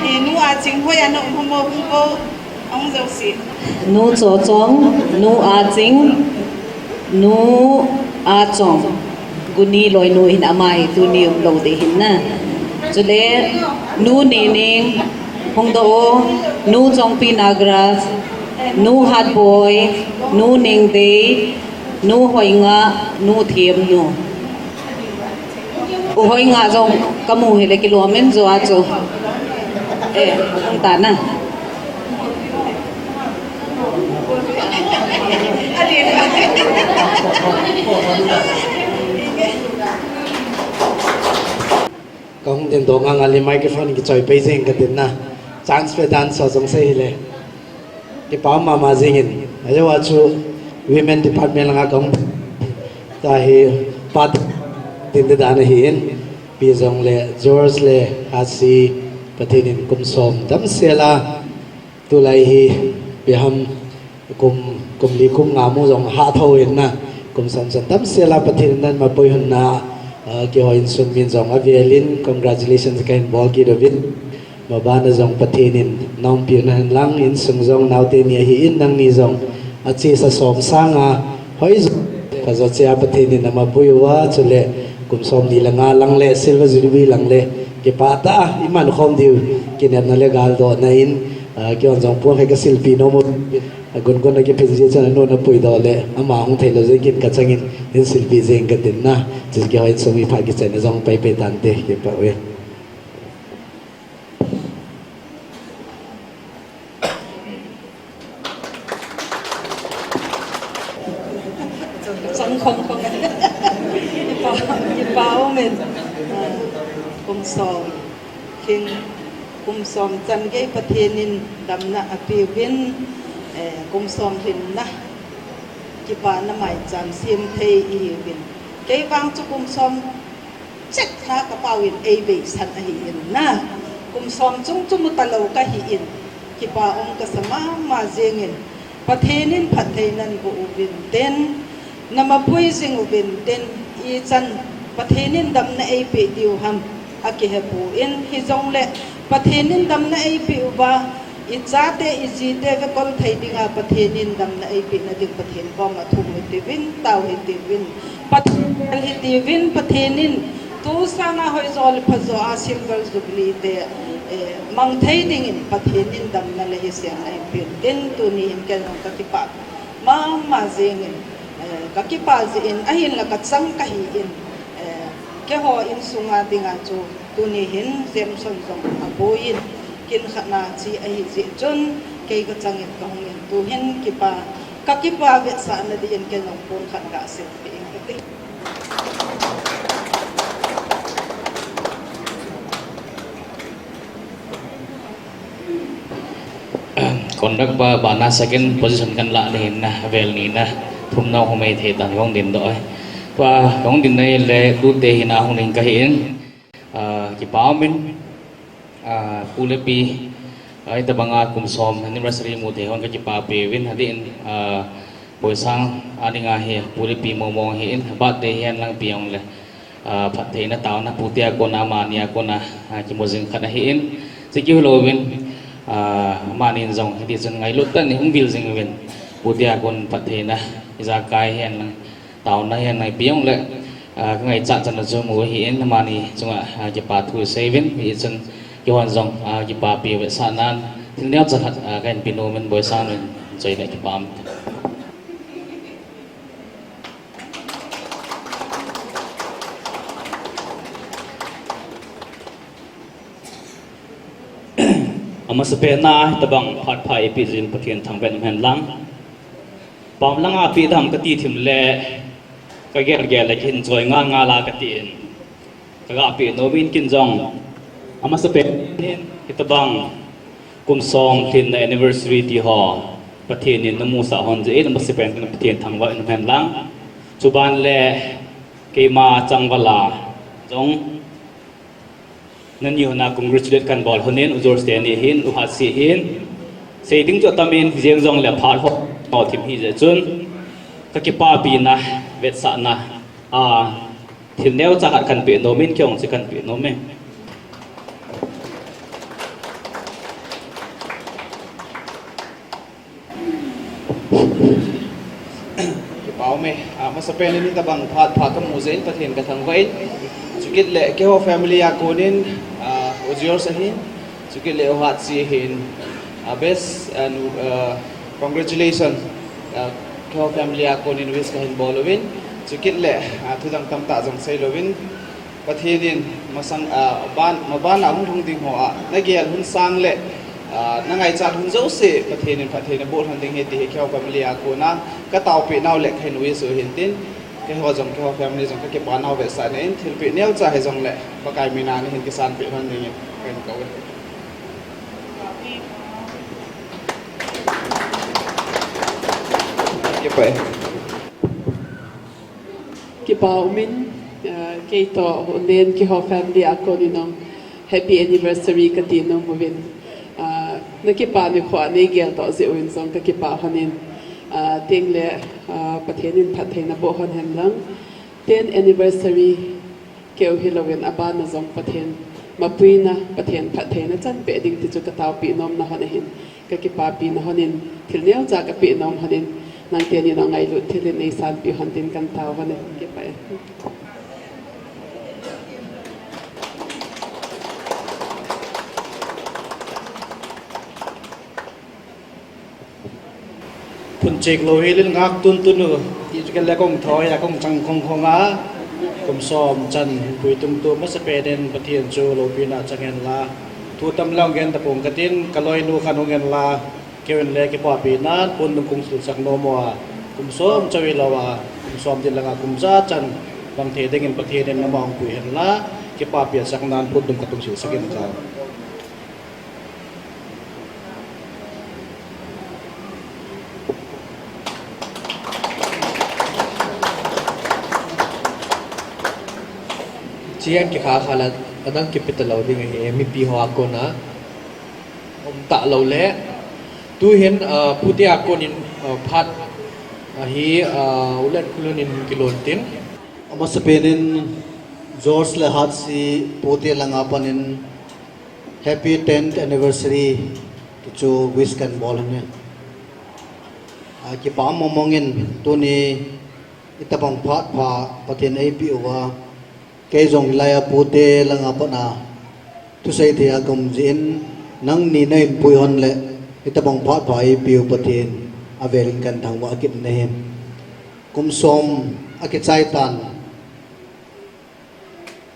I nu Aching hoi a na um ham o, hung o. Ahung jouse. Nu Chochong, nu Aching, nu Achong. Guni loinu hin ama hi tuni umlou ding hin na. Chule nu Nining, hung doh o, nu Chongpi Nagraj, nu Hatboi, nu Ningdei, nu Hoinga, nu Thimnu. U Hoinga jong kamu hile kilom in jo a chu. Eh, hung tan na. Kahung dingdoh ngang a le microphone kichoi pai jeng katin na. Chance pe dan so jong sei hile. Kipa mama jingin, ajeh chu women department langa kahung ta hi pat tin te dan ahin, pi jong le George le Hasi Pathen in kum som damsel a, tulai hi pi ham kum, kum li kum nga mu jong ha tho in na, kum som som damsel a Pathen in nangma puihon na, ah, keiho insung min jong avel in congratulations kahin bol kit uvin. Mabana jong Pathen in naumpi u nahin lang, insung jong naote ni ahin, nangni jong achesa som sanga hoi jo, pha jo chea Pathen in nama pui uva, chule kum som ni le nga lang le silver jubilee lang le kipah tah a iman khom diu kinepna le galdohna in, ah, keihon jong pon khai kasilpi nom u, agun gun a kiphin jeh chun anu na puidoh le ama hung theilou jeh in kachangin hin silpi jeng katin na, chu keiho insung mi phat kichaina jong pai pai tante, kipah uve. Chang khong khong. Kipa, kipa umin. Ah, kum som. King, kum som chan gei Pathen in damna apeuvin. Eh, kum som lhinna. Kipana maicham sem thei ihiuvin. Kei vang chu kum som chet lha kapau in eiveisan ahin na. Kum som chung chu mu talou kahin. Kipa um kasa mama jengin. Pathen in phatthei naboh uvin tin. Nama pui jing uvin tin. Ichan Pathen in damna eipeh diu ham. Akihepon hijongle Pathen in damna eipeh uva. Ichate, ijite vekol thei dinga Pathen in damna eipehna ding Pathen koma thum hitiuvin, tao hitiuvin. Pathen bel hitiuvin, Pathen in tu sanga hoijo le phajo a silver jubilee te, eh, mang thei dingin Pathen in damna le hisenna eipeh tin tuni in ken jong kakipah mama jengin, eh, kakipah jeh in ahinla kachang kahin, eh, keiho insunga dinga chu Tuni hin Jameson jong aboiyin, kin khatna chi ahi jeh chun, kei kachangin kahungin tuhin kipa, kakipah vetsahna dingin kei jong pon khat kasei peh inge kati. Conduct pa bana second position kan lah ni na, avel ni na, thum na hung mai thei tan hung din doh ai. Pa hung din nai le tute hi na hung ding ka hi in, ah, kipa min, ah, Pu le Pi, ah, ita banga kum som anniversary mu thei hon ka kipa pe vin, hadi in, ah, Boisang, ani nga hi, Pu le Pi mo mo hi in, birthday hi an lang pi ong le. Ah, phattheina taona pute a kona, amani a kona, ah, kimu jing khat ahi in, chiki hilou vin, ah, amani in jong hiti chun ngailut tah in hung vil jing vin, pute a kon phattheina ijakai hihen lang, taona hihen lang ipi ong le, ah, ka ngaichat chan a chu mu ahi in, amani chunga, ah, kipa thu sei vin, hiti chun kihon jong, ah, kipapi vetsahnan, thil neocha khat, ah, ka hin pe nom in Boisang in choi le kipa um. Amasapen a, hitabang phat pha eipeh jin Pathen thangvah in um hen lang. Pam langa pe dam kati thim le, ka gel gel le kin choi ngal ngal a kati in. Ka ga pe nom in kin jong. Amasapen in, hitabang kum som lhinna anniversary ti ho Pathen in na musah hon jeh in, amasapen in Pathen thangvah in um hen lang. Chuban le keima changval a jong nani hon a congratulate kan bol hon in, u George teni hin, u Hatsi hin. Sei ding chu atam in, jeng jong le phat ho, ho thim hi jeh chun. Ka kipapina, vetsahna, a, thil neocha khat kan pe nom in, kei ong chu kan pe nom e. Kipa um e, ah, amasapen in hitabang phat pha ka mu jeh in Pathen ka thangvah in. Chukit le keiho family a kon in, ah, u George ahin. Chukit le u Hatsi ahin. Ah, best and, ah, congratulations. Ah, keiho family a kon in wish ka hin bol uvin. Chukit le, ah, thudang tamtah jong sei louvin. Pathen in masang, ah, ban, maban a hung lhung ding ho a, na gel hun sang le, ah, na ngaichat hun jouse, Pathen in phattheina bol hon ding ahi ti hi keiho family a kon a, ka taopi nau le ka hin wish u hin tin, keiho jong, keiho family jong ka kipa nau vetsahna in, thilpeh neocha hijong le, Pakai min a na hin kisanpeh hon ding in, ka hin kou e. Kipa e. Kipa um in, ah, kei toh, u Nen keiho family a kon in jong happy anniversary kati nom uvin. Ah, na kipa nikho a nei gel toh jeh uvin jong ka kipa hon in, ah, tin le, ah, Pathen in phattheina boh hon hen lang. Ten anniversary keu hilou in aban a jong Pathen mapuina, Pathen phattheina chan peh ding ti chu ka taopi nom na hon ahin. Ka kipapi na hon in, thil neocha ka pe nom hon in, nang teni na ngailut thil in nei sanpeh hon tin kan tao hon in, kipa e. Phun chek lou hel in ngak tun tun u, ti chu kei le kong thoi a kong chang khong khong a, kum som chan pui tung tu masapen in Pathen chu loupina chang hen la, thu tam le hung gen tapong katin, ka loinu khan hung hen la, kei in le kipapi nan phun dung kong silsak nom uva, kum som chau hilou a, kum som dit langa kum ja chan bang thei ding in Pathen in nama hung pui hen la, kipapi a sak nan phun dung ka tung silsak in ka. Chian kikha kha la, adang kipe talou ding ahi, mipi ho a kon a um talou le. Tu hin, ah, pute a kon in, ah, phat, ah, hi, ah, u Lenkholun in kilon tin. Amasapen in George le Hatsi pute langa pat in Happy tenth anniversary ti chu wish kan bol hon e. Ah, kipa mong mong in tuni hitabang phat pha Pathen eipeh uva, kei jong hilai a pute langa pat a thusei thei a ka um jeh in, nangni na hin pui hon le hitabang phat pha eipeh u Pathen avel in kan thangvah kit nahi. Kum som akichai tan.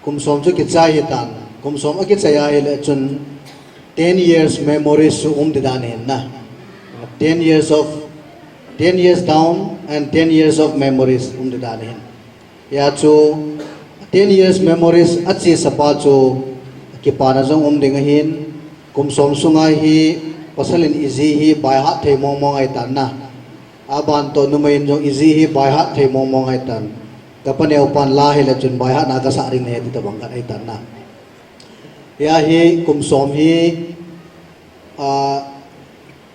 Kum som chu kichai hitan. Kum som akichai ahile chun ten years memories chu um ding dan ahin na. Ten years of, ten years down and ten years of memories um ding dan ahin. Hia chu ten years memories achesa pa chu kipana jong um ding ahin. Kum som sunga hi Pasal in iji hi baihat thei mong mong ahitan na. Aban toh numei in jong iji hi baihat thei mong mong ahitan. Ka paneo pan la hile chun baihat na kasah ding ahi ti tabang khat ahitan na. Hia hi kum som hi, ah,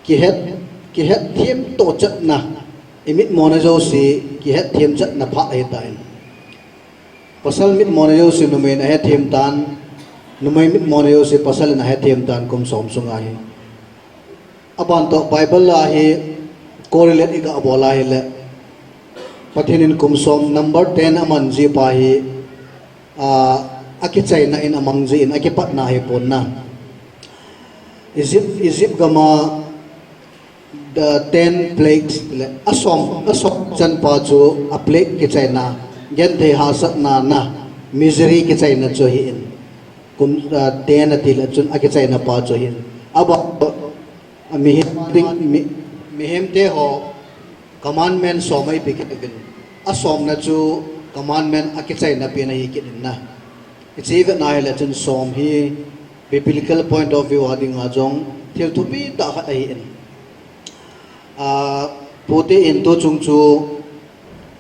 kihet, kihet them toh chetna, i mitmo na jouse kihet them chetna phat ahitan. Pasal mitmo na jouse numei in ahet them tan, numei mitmo na jouse pasal in ahet them tan kum som sunga hi. Aban toh Bible a hi correlate i gabol a hile, Pathen in kum som number ten aman ji pa hi, ah, akichaina in amang ji in akipatna hi pon na. Egypt, Egypt gam a the ten plagues le asom, asom chan pa chu a plague kichaina, genthei hahsatna na, misery kichaina chu ahi in. Kum, ah, ten ati le chun akichaina pa chu ahi in. Aban toh, ah, mihem ding, mi, mihem te ho commandment som a ipi kit uvin. Asom na chu commandment akichaina pen ahi kit in na. Hiche vetna hile chun som hi biblical point of view a dinga jong thil thupi tah khat ahi in. Ah, pute in tu chung chu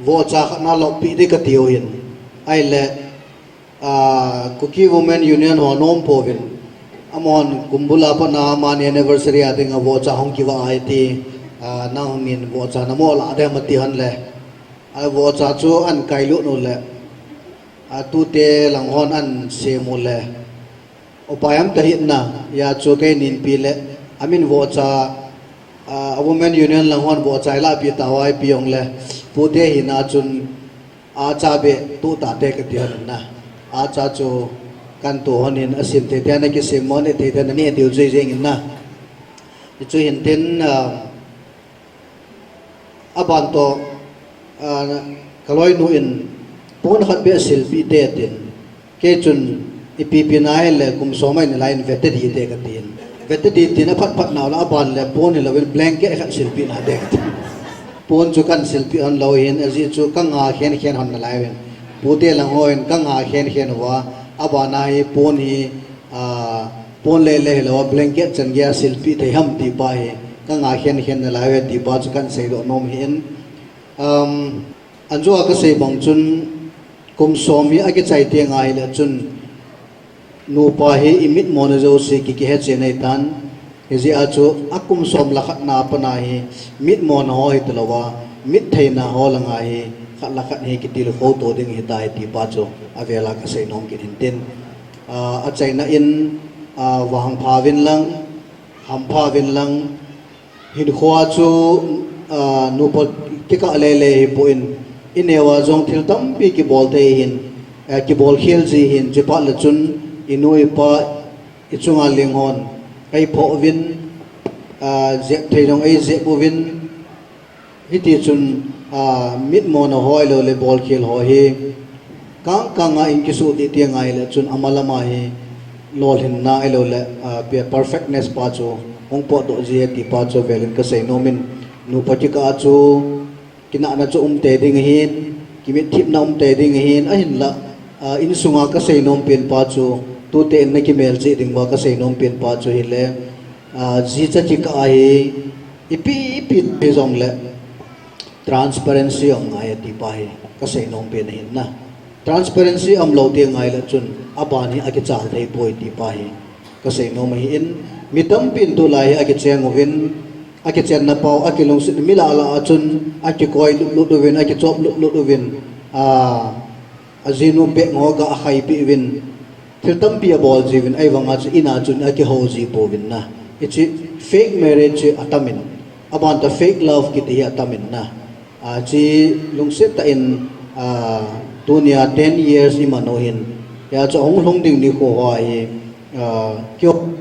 vohcha khat na loppi ding kati u hin. Ahile, ah, Kuki Women Union ho nom pouvin. Amahon kum bul a pat na amani anniversary a dinga vohcha hung kivah ahi ti, ah, nangho nin vohcha namoh lah dem ati hon le. Ah, vohcha chu ahin kailut u le. Ah, tute lang hon ahin sem u le. Upa ham ta hih na, hia chu kei nin pi le, amin vohcha, ah, a Women Union lang hon vohcha ilah pi tauva ipi jong le, pute hina chun, acha beh tuh tate kati hon in na. Acha chu kan tuh hon in asim thei thei na kisem mo ne thei thei na ne diu jui jeng in na. Hichu hin tin, ah, Aban toh, ah, ka loinu in pon khat beh silpeh te tin. Kei chun ipi pi na hile kum som a in lai in vete di te katin. Vete di tin aphat phat nau la aban le pon hilou in blanket khat silpeh na te katin. Pon chu kahin silpeh hon lou hin ajeh chu ka nga khen khen hon nalai uvin. Pute lang hon ka nga khen khen uva aban a hi pon hi, ah, pon le le hilou a blanket chan gei a silpeh thei ham ti pa hi ka nga khen khen nalai uve ti pa chu kahin seidoh nom hi in. Um, anjo a kasei bang chun kum som hi akichai teng ahile chun nupa hi i mitmo na jouse ki kihe chen ahitan. Hijeh a chu a kum som le khat na a pat na hi mitmo na ho hi talou a, mitthei na ho langa hi khat le khat hi kitilkhou to ding hita hi ti pa chu avel a kasei nom kit hin tin. Ah, achaina in, ah, vangpha uvin lang, hampha uvin lang, hinkho a chu, ah, nupa kikah le le hi pon, i neo a jong thil tampi kibol thei hin, ah, kibol khel ji hin, chuphat le chun i nu i pa i chunga leng hon ei phoh uvin, ah, jep thei jong ei jep uvin, hiti chun, ah, mitmo na ho ahilou le bolkhel ho hi kang kang a in kisuh dih teng ahile chun ama lama hi lolhinna ahilou le, ah, pe-, perfectness pa chu hung potdoh ji e ti pa chu avel in kasei nom in, nupa kikah a chu kinahna chu um tei ding ahin, kimitthipna um tei ding ahin, ahinlah, ah, insunga kasei nom pen pa chu, tute in na kimel jeh ding uva kasei nom pen pa chu hile, ah, jicha kikah a hi, ipi, ipi, ipi jong le, transparency um ngai ati pa hi, kasei nom pen ahin na. Transparency um lou teng ahile chun, aban hi akichal thei poi ti pa hi, kasei nom ahi in, mi tampin tulai hi akicheng uvin, akichenna pau, akilungset mi lah lah a chun, akikoi lut lut uvin, akichop lut lut uvin, a, ajinu bek ngo ga akhai pi uvin, thil tampi abol ji uvin, ahivang a chu in a chun akihou ji pouvin na. Hiche fake marriage chu atam in, aban toh fake love kiti hi atam in na. A, chi lungset tah in, a, tunia ten years i man u hin. Hia chu ahung lhung ding nikho ho hi, a, kihou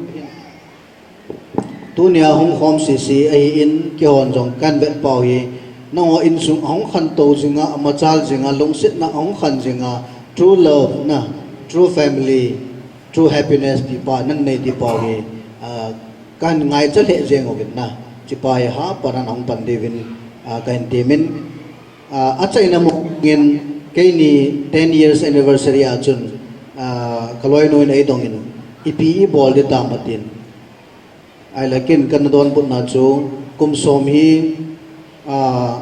Tunia hung khom sisi ahi in, keihon jong kahin vet pau hi, nangho insung ahung khantou jinga, amachal jinga, lungsetna ahung khan jinga, true love na, true family, true happiness ti pa nan nei ti pau hi, ah, kahin ngaicha lheh jeng uvin na, chi pa hi hapan nan ahung pan diuvin, ah, kahin temin, ah, achaina mong in keini ten years anniversary a chun, ah, ka loinu in eidong in, ipi ibol ding tam atin. Ahile ken kana donbutna chu kum som hi, ah,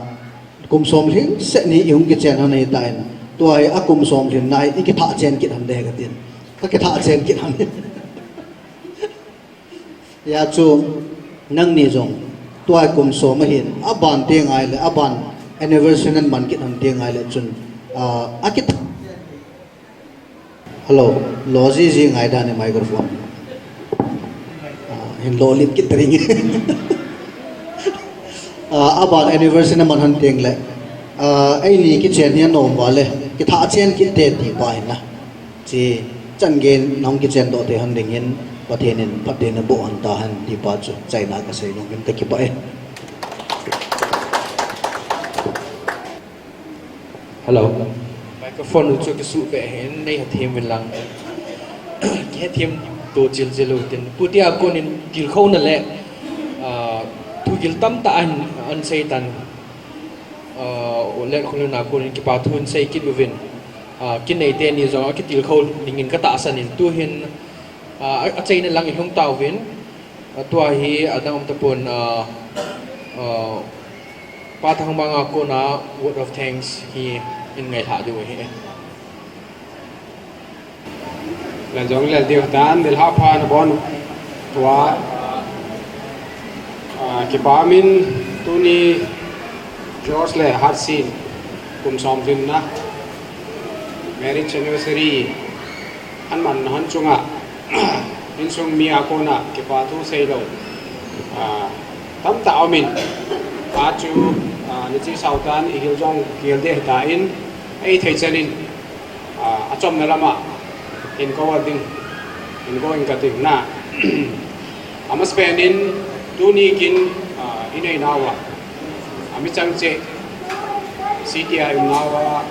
kum som lhingset ni ihung kichen hon ahitan, tua hi akum som lhinna hi ikithah chen kit hon ding katin. Kakithah chen kit hon. Hijeh chun nangni jong tua hi kum som ahin, aban teng ahile, aban anniversary naman kit hon teng ahile chun, ah, akithah Hello, lo jiji ngai dan e microphone. Ah, hin lo lim kit ding. Ah, aban anniversary naman hon teng le. Ah, eini kichen hi anom uva le. Kithah chen kit te ti pa hin na. Chi chan gei nahung kichen doh te hon dingin Pathen in phatthei naboh hon tahen ti pa chu achaina kasei nom in kakipah e. Hello. Microphone u chu kisuh ve hin nei hethem in lang. Kihethem to chil chil u tin. Pu tia konin tilkhouna le, ah, thugil tamtah ahin, ahin seitan. Ah, u le khuluna konin kipa thu ahin sei kit uvin. Ah, kinei teni jong akitilkhou dingin katahsan in tuhin, ah, a, achaina lang ilhung tauvin. Ah, tua hi adang um tapon, ah, ah, Pa Thangmang a kona word of thanks hi in ngailha diu ahi. Lal jong lal diu dan, nilhah pha nabon tua, ah, kipa min tuni George le Hatsin kum som lhinna marriage anniversary ahin man hon chunga, insung mi a kona kipa thu seilou, ah, tamtah aumin, pa chu, ah, niche sautan igil jong gil deh tan, eithei chanin, ah, achomna lama hin kou ding, hin kou in kating na. Amasapen in tuni kin, ah, inei nauva, ami chang che, C T I um nauva,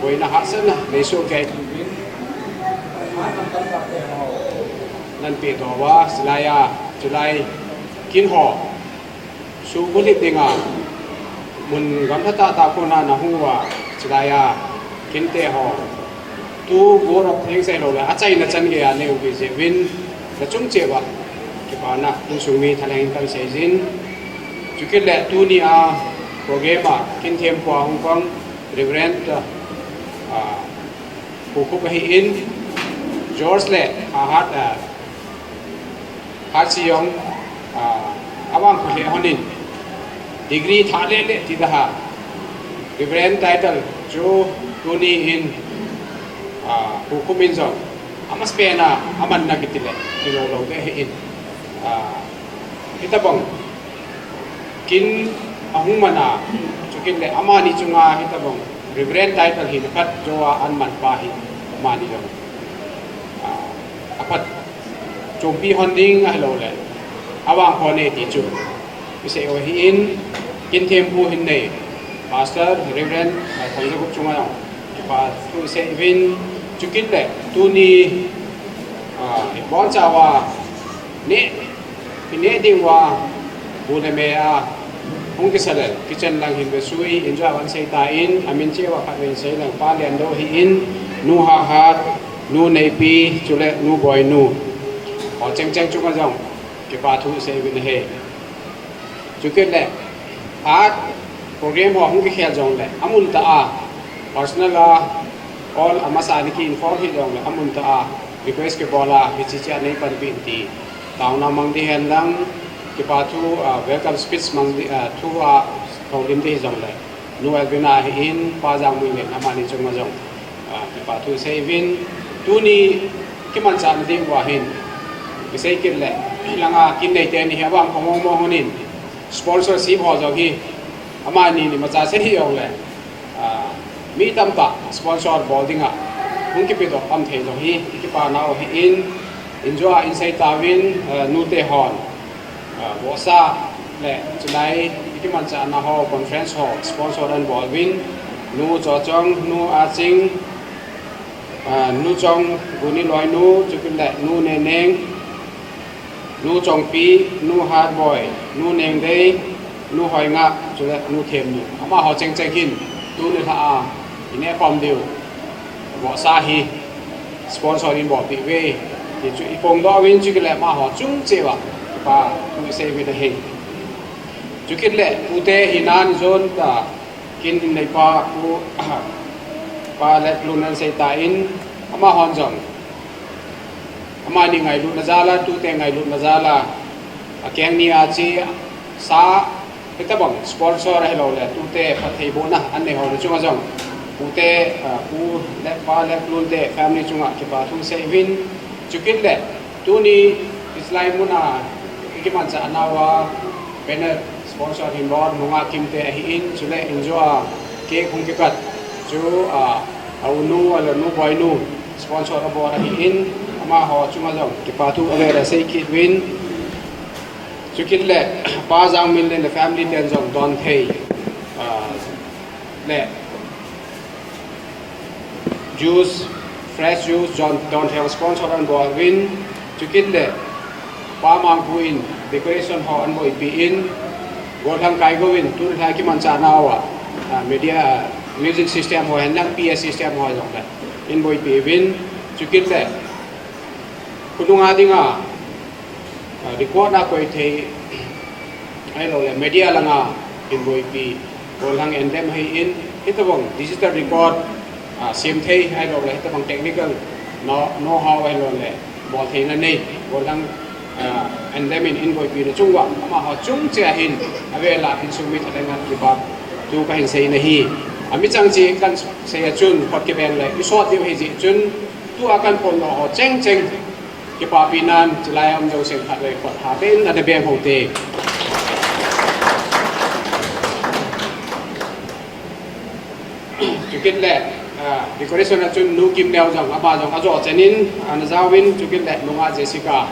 boina hahsatna nei soh kei uvin. Nanpeh doh uva, chulai a, chulai kin ho suhbulhit dinga mun gamlha tahtah kona nahung uva, chulai a kinte ho tu word of thanks ahilouleh achaina chan geiya nei uvin jeh uvin, nachung cheh uva kipana insung mi thalheng in kahin seijin. Chukit le tuni a program a kin thempu a hung pang Reverend, ah, Pu Khup ahin, George le Hahat, ah, Hatsi jong, ah, avang kho lheh hon in, degree thah lele ti daha, Reverend title chu tuni in, ah, Pu Khup in jong amasapen a amanna kiti le kilou lou deh ahin, ah, hitobang kin ahung man a, chukit le amani chunga hitobang Reverend title hi nikhat jouva ahin man pa hi amani jong, ah, aphat chompi hon ding ahilouleh avang hon e ti chu isei u ahin, kin thempu hin nei Pastor Reverend, ah, Thangjakup chunga jong kipa thu isei uvin, chukit le tuni, ah, ibonchauva neh, ineh diuva bu le me a hung kisa le kitchen lang hin vesui in jong ahin sei tan, amin cheh uva khatvei in sei leng, Pa Liandou ahin, Nu Hahat, Nu Neipi, chule Nu Boinu, ho chengcheng chunga jong kipa thu isei uvin ahi. Chukit le, a program ho hung kikhel jongle, amun tah a, personal a, call amasa a nei ki inform hih jongle, amun tah a request kibol a, hiche hiche a nei panpi in ti taona mang ding hen lang, kipa thu, ah, welcome speech mang di, ah, thu a houlim ding hijongle, Nu Elvina ahin, Pa Jangmuin le amani chunga jong, ah, kipa thu isei uvin, tuni kimanchahna diuva hin isei kit le, hilanga kin nei teni hi avang kho mong mong hon in, sponsorship ho jong hi amani ni macha sei hih jongle, ah, mi tamtah sponsor bol dinga hung kipedoh tam thei jong hi ikipa nau ahin, in jong ahin sei tauvin, ah, nute hon, ah, vohsa le chulai ikimanchahna ho, conference ho sponsor ahin bol uvin, Nu Chochong, Nu Aching, ah, Nu Chong, Guni Loinu, chukit le Nu Neneng, Nu Chongpi, Nu Hatboi, Nu Nengdei, Nu Hoingah, chule Nu Themnu. Amaho chengcheng hin tuni lha a ineh khom diu vohsa hi sponsor in bolpeh uve ti chu iphongdoh uvin, chukit le amaho chung cheh uva Pa, thu isei uvin ahi. Chukit le, tute hinan zon ta, kin hin neipa, pu, pa le klun an sei ta in, amahon jong. Amani ngailutna jal a, tute ngailutna jal a, akeng ni a chi, sa, hitabang sponsor ahilou le, tute phattheibohna, an nei ho le chunga jong. Tute, ah, pu le pa le klun te family chunga kipa thu sei uvin. Chukit le, tuni, islai mun a, ikimanchah nau a, banner sponsor hin bol, Nunga Kimte ahin, chule injo a, cake hung kikat, chu, a, a unu, a lanu, boinu, sponsor abol ahin, amaho chunga jong, kipa thu avel a sei kit uvin. Chukit le, Pa Jangminlen le family ten jong don thei, a, le, juice, fresh juice, don, don thei sponsor an bol uvin, chukit le, Pa Mangpu in, decoration ho an boipi in, gollhang kai go in, tun lha kimanchah nau a, ah, media, music system ho, henlang P A system ho jong le, in boipi uvin, chukit le, khonung a dinga, ah, record a koi thei, ahilou le, media langa, in boipi, gollhang endem ahin, hitabang digital record, ah, sem thei ahilou le, hitabang technical know, know how ahilou le, bol theina nei, gollhang, ah, endem in, in boipi na chunga, amaho chung cheh ahin, avel a hin sumit a lengan kipa thu kahin sei nahi. Amichang chi kan sei a chun, khut kibeng le, isot diu ahi jeh chun, tua kan pon ho cheng cheng, Kipapi nan, chulai a um jouse khatvei khut ha tein ana beng hou te. Chukit le, ah, decoration a chun Nu Kimneo jong, ama jong ajo chen in, ana jaovin, chukit le, Nunga Jessica,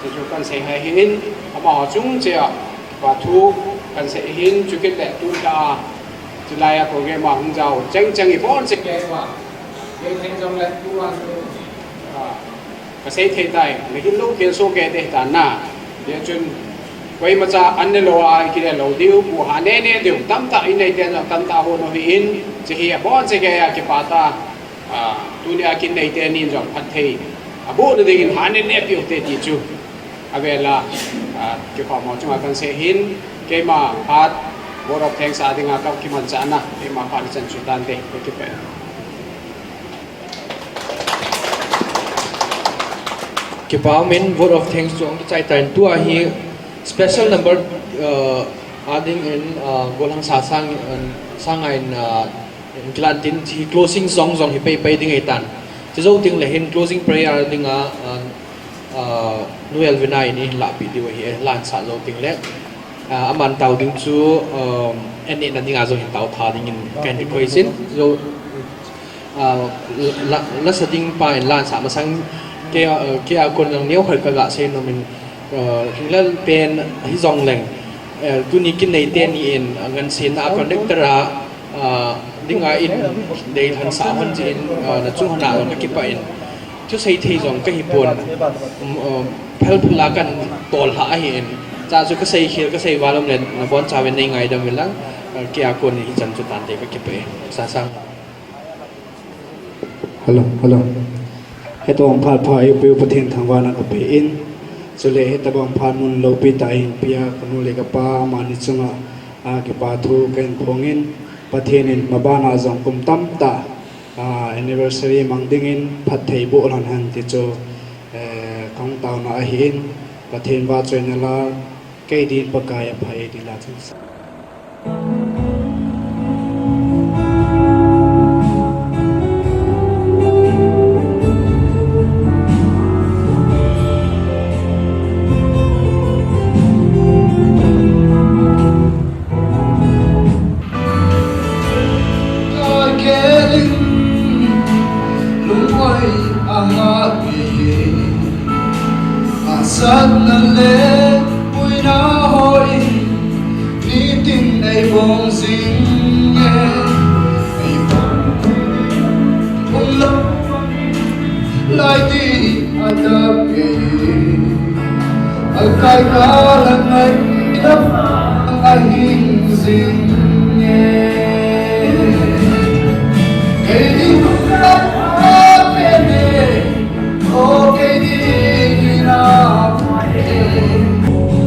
chu chu kan sei hai hin, amaho chung cheh a, kipa thu kan sei hin, chukit le, tun ta a, chulai a program a hung jao, cheng cheng i pon se ke wa. Ye theng jong le, tu a, ah, Ka sei thei tai, na hin lou khen so ke te ta na. Tia chun, koimacha an ne lou a, i kile lou diu, pu ha ne ne diu, tamtah in nei ten jong tamtah ho no hi in, che hi a bon che ke a kipa ta, a, tuni a kin nei te nin jong phat thei. A bu na ding in ha ne ne piu te ti chu. A ve la, a, kipa mo chunga kan sei hin, keima phat, vote of thanks a dinga ka kimanchah na, keima phat chan chu tan te, ko kipe. Kipa min vote of thanks chu ang kichai tan tua hi special number, uh, a ding in, uh, gollhang sa sang, uh, sanga in, uh, in kilan tin hi closing song jong hi pei pei ding ei tan. Chi jo ting le hin closing prayer ding a, uh, uh, Nu Elvina in i hin lahpi diu hi, eh, lan sa jo ting le. Uh, aman tao ding chu, um, en ni na ding a jo hin tao tha ding in kan request in. Jo, Ah, la, la, lasa ding pa in lansah masang kei, ah, kei a kon lang neo khat ka ga sei nom in, ah, hinglel pen hi jong leng, eh, tuni kin nei te ni in, ah, ngan sei na connector a, ah, ding a in dei lhan sa hon ji in, ah, na chung hon a jong ka kipa in. Chu sei thei jong ka hi pon, um, um, phel phel a kan tol hla ahi in. Cha chu ka sei khel, ka sei val um le na bon cha ven nei ngaidam vel lang, ah, kei a kon hi chan chu tan te ka kipa in. Sa sang. Hello, hello. Hetobang phat pha eipeu Pathen thangvahna kape in. Chule hetobang phat mun loupi tah in pia kanu le kapa amani chunga, a, kipa thu kahin phong in. Pathen in maban a jong kum tamtah, a, anniversary mang ding in phatthei boh lhon hen ti chu, eh, kahung taona ahi in. Pathen vahchoina la, kei din Pakai apha e ti la chun sa. Ka gelin lungoi a ngah ngei, a satna le puina hoi, nitin ei bong jing e, ei bong um lo. Lai ti a dap kei, a kai ka la ngai dap a hing jing e. Kei ding a pe ne, o kei ding a pe ne.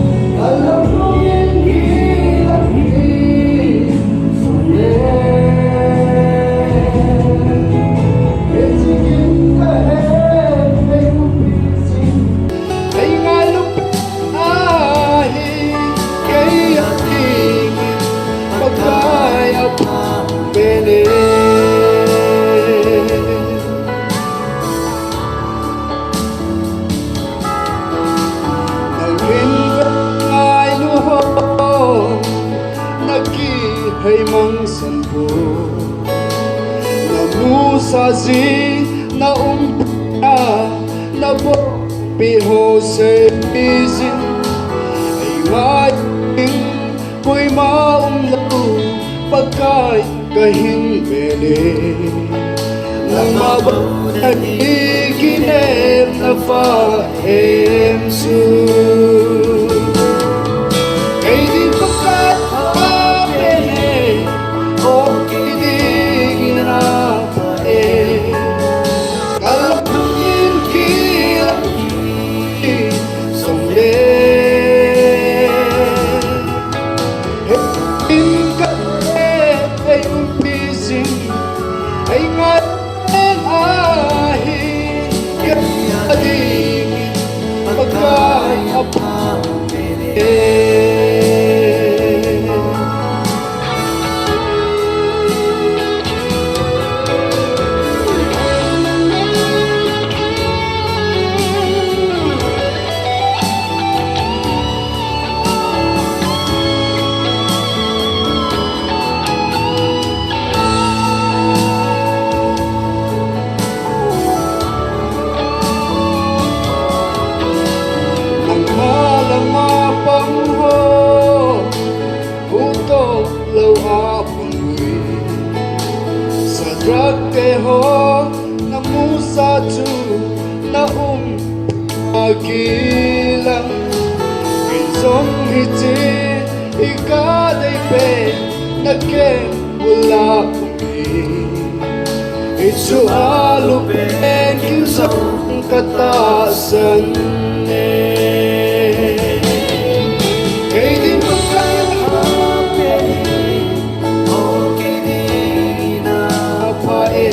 Sa jing na um na, na bol pi ho sei jing. Ei ngai ding koima um lou, Pakai ka hin bel e. Nangma bou na hi kinem na pha em chu. Kei ding Pakai a pha pen e, o kei ding in a pha e. Ka lungin kilang hi jong le, hei in ka he, ei umpi jing, ei ngai pen ahi, kei a ding Pakai a pha pen e. Nangma lama pang ho, huto lou a pang ui. Sadrak te ho, na musa chu na um a kilang. Ken jong hiche i ka dei pen na kem ula um hi. Hichu a lu pen kin jong ka tahsan e. Kei ding Pakai a pha pen e, o kei ding in a pha e.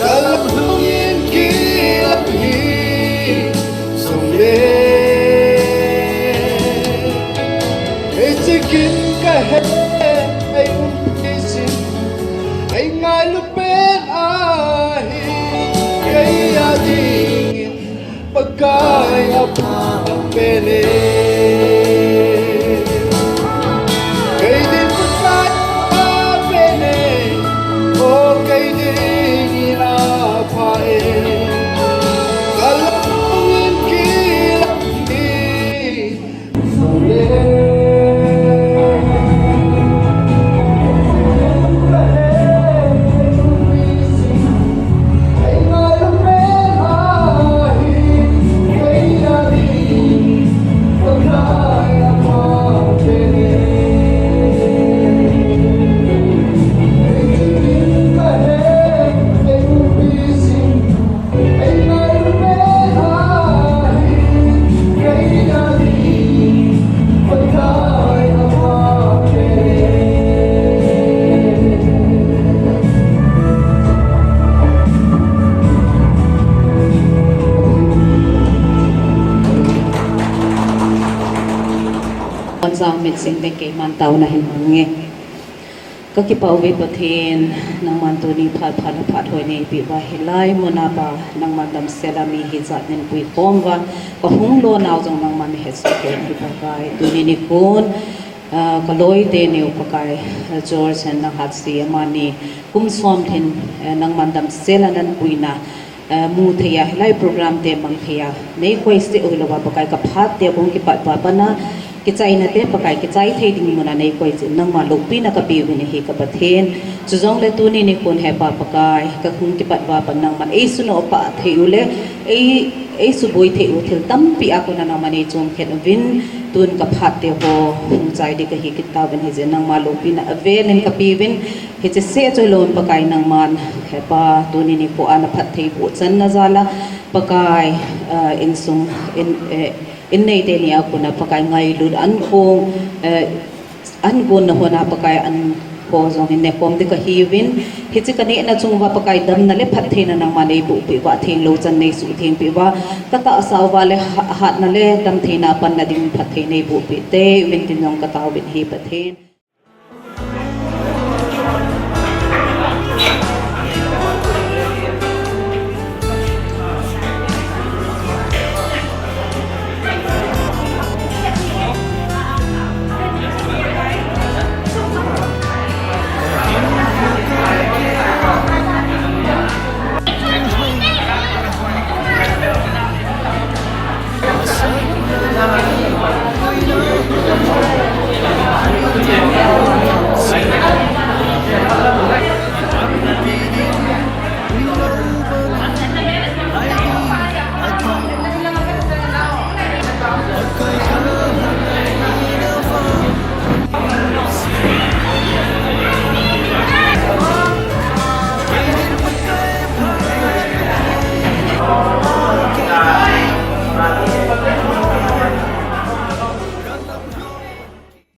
Ka lungin kilang hi jong le, ei chikin ka he, ei umpi jing, ei ngailu pen ahi, kei a dingin Pakai a pha pen e. Kei ding Pakai a pha pen e, o kei ding in a pha e. Ka lungin kilang hi jong le. Kon jang mit sing le keiman taona hin mang nge. Ka kipah uve Pathen, nangman tuni phat pha le phat hoi neipeh uva, hilai muna pa nangman damsel a mi hijat nin puikhom uva, ka hung lonau jong nangman nahetsoh kei in ahi Pakai. Tuni nikho, ah, ka loi teni u Pakai, ah, George and Nahatsi, amani kum som lhin, eh, nangman damsel a nanpuina, eh, mu thei a, hilai program te mang thei a, neikoi seh u hilouva Pakai, ka phat te a kon kipat uva pat a, kichaina te Pakai, kichai thei ding muna neikoi jeh in nangma loupina kapeh uvin ahi ka Pathen. Chujongle tuni nikhon he Pa Pakai, ka hung kipat uva pat nangman eisunoh pah thei u le, ei, eisuboi thei u thil tampi a kona nangman eichom khen uvin, tun ka phat te ho hung chai ding kahi kit tauvin, hijeh in nangma loupina avel in kapeh uvin, hiche seh chu hilou Pakai nangman, he Pa, tuni nikho a na phattheiboh channa jal a, Pakai, ah, insung, in, eh, in nei teni a kona Pakai ngailut an khong, eh, an gonna hon a Pakai an ho jong hin nekhom ding kahiuvin, hiche ka nehna chung uva Pakai damna le phattheina nangman neiboh peh uva, thenglou chan neisuhtheng peh uva, ka tahsa uva le ha-, hatna le damtheina panna ding phatthei neiboh peh teuvin tin jong ka taovin ahi Pathen.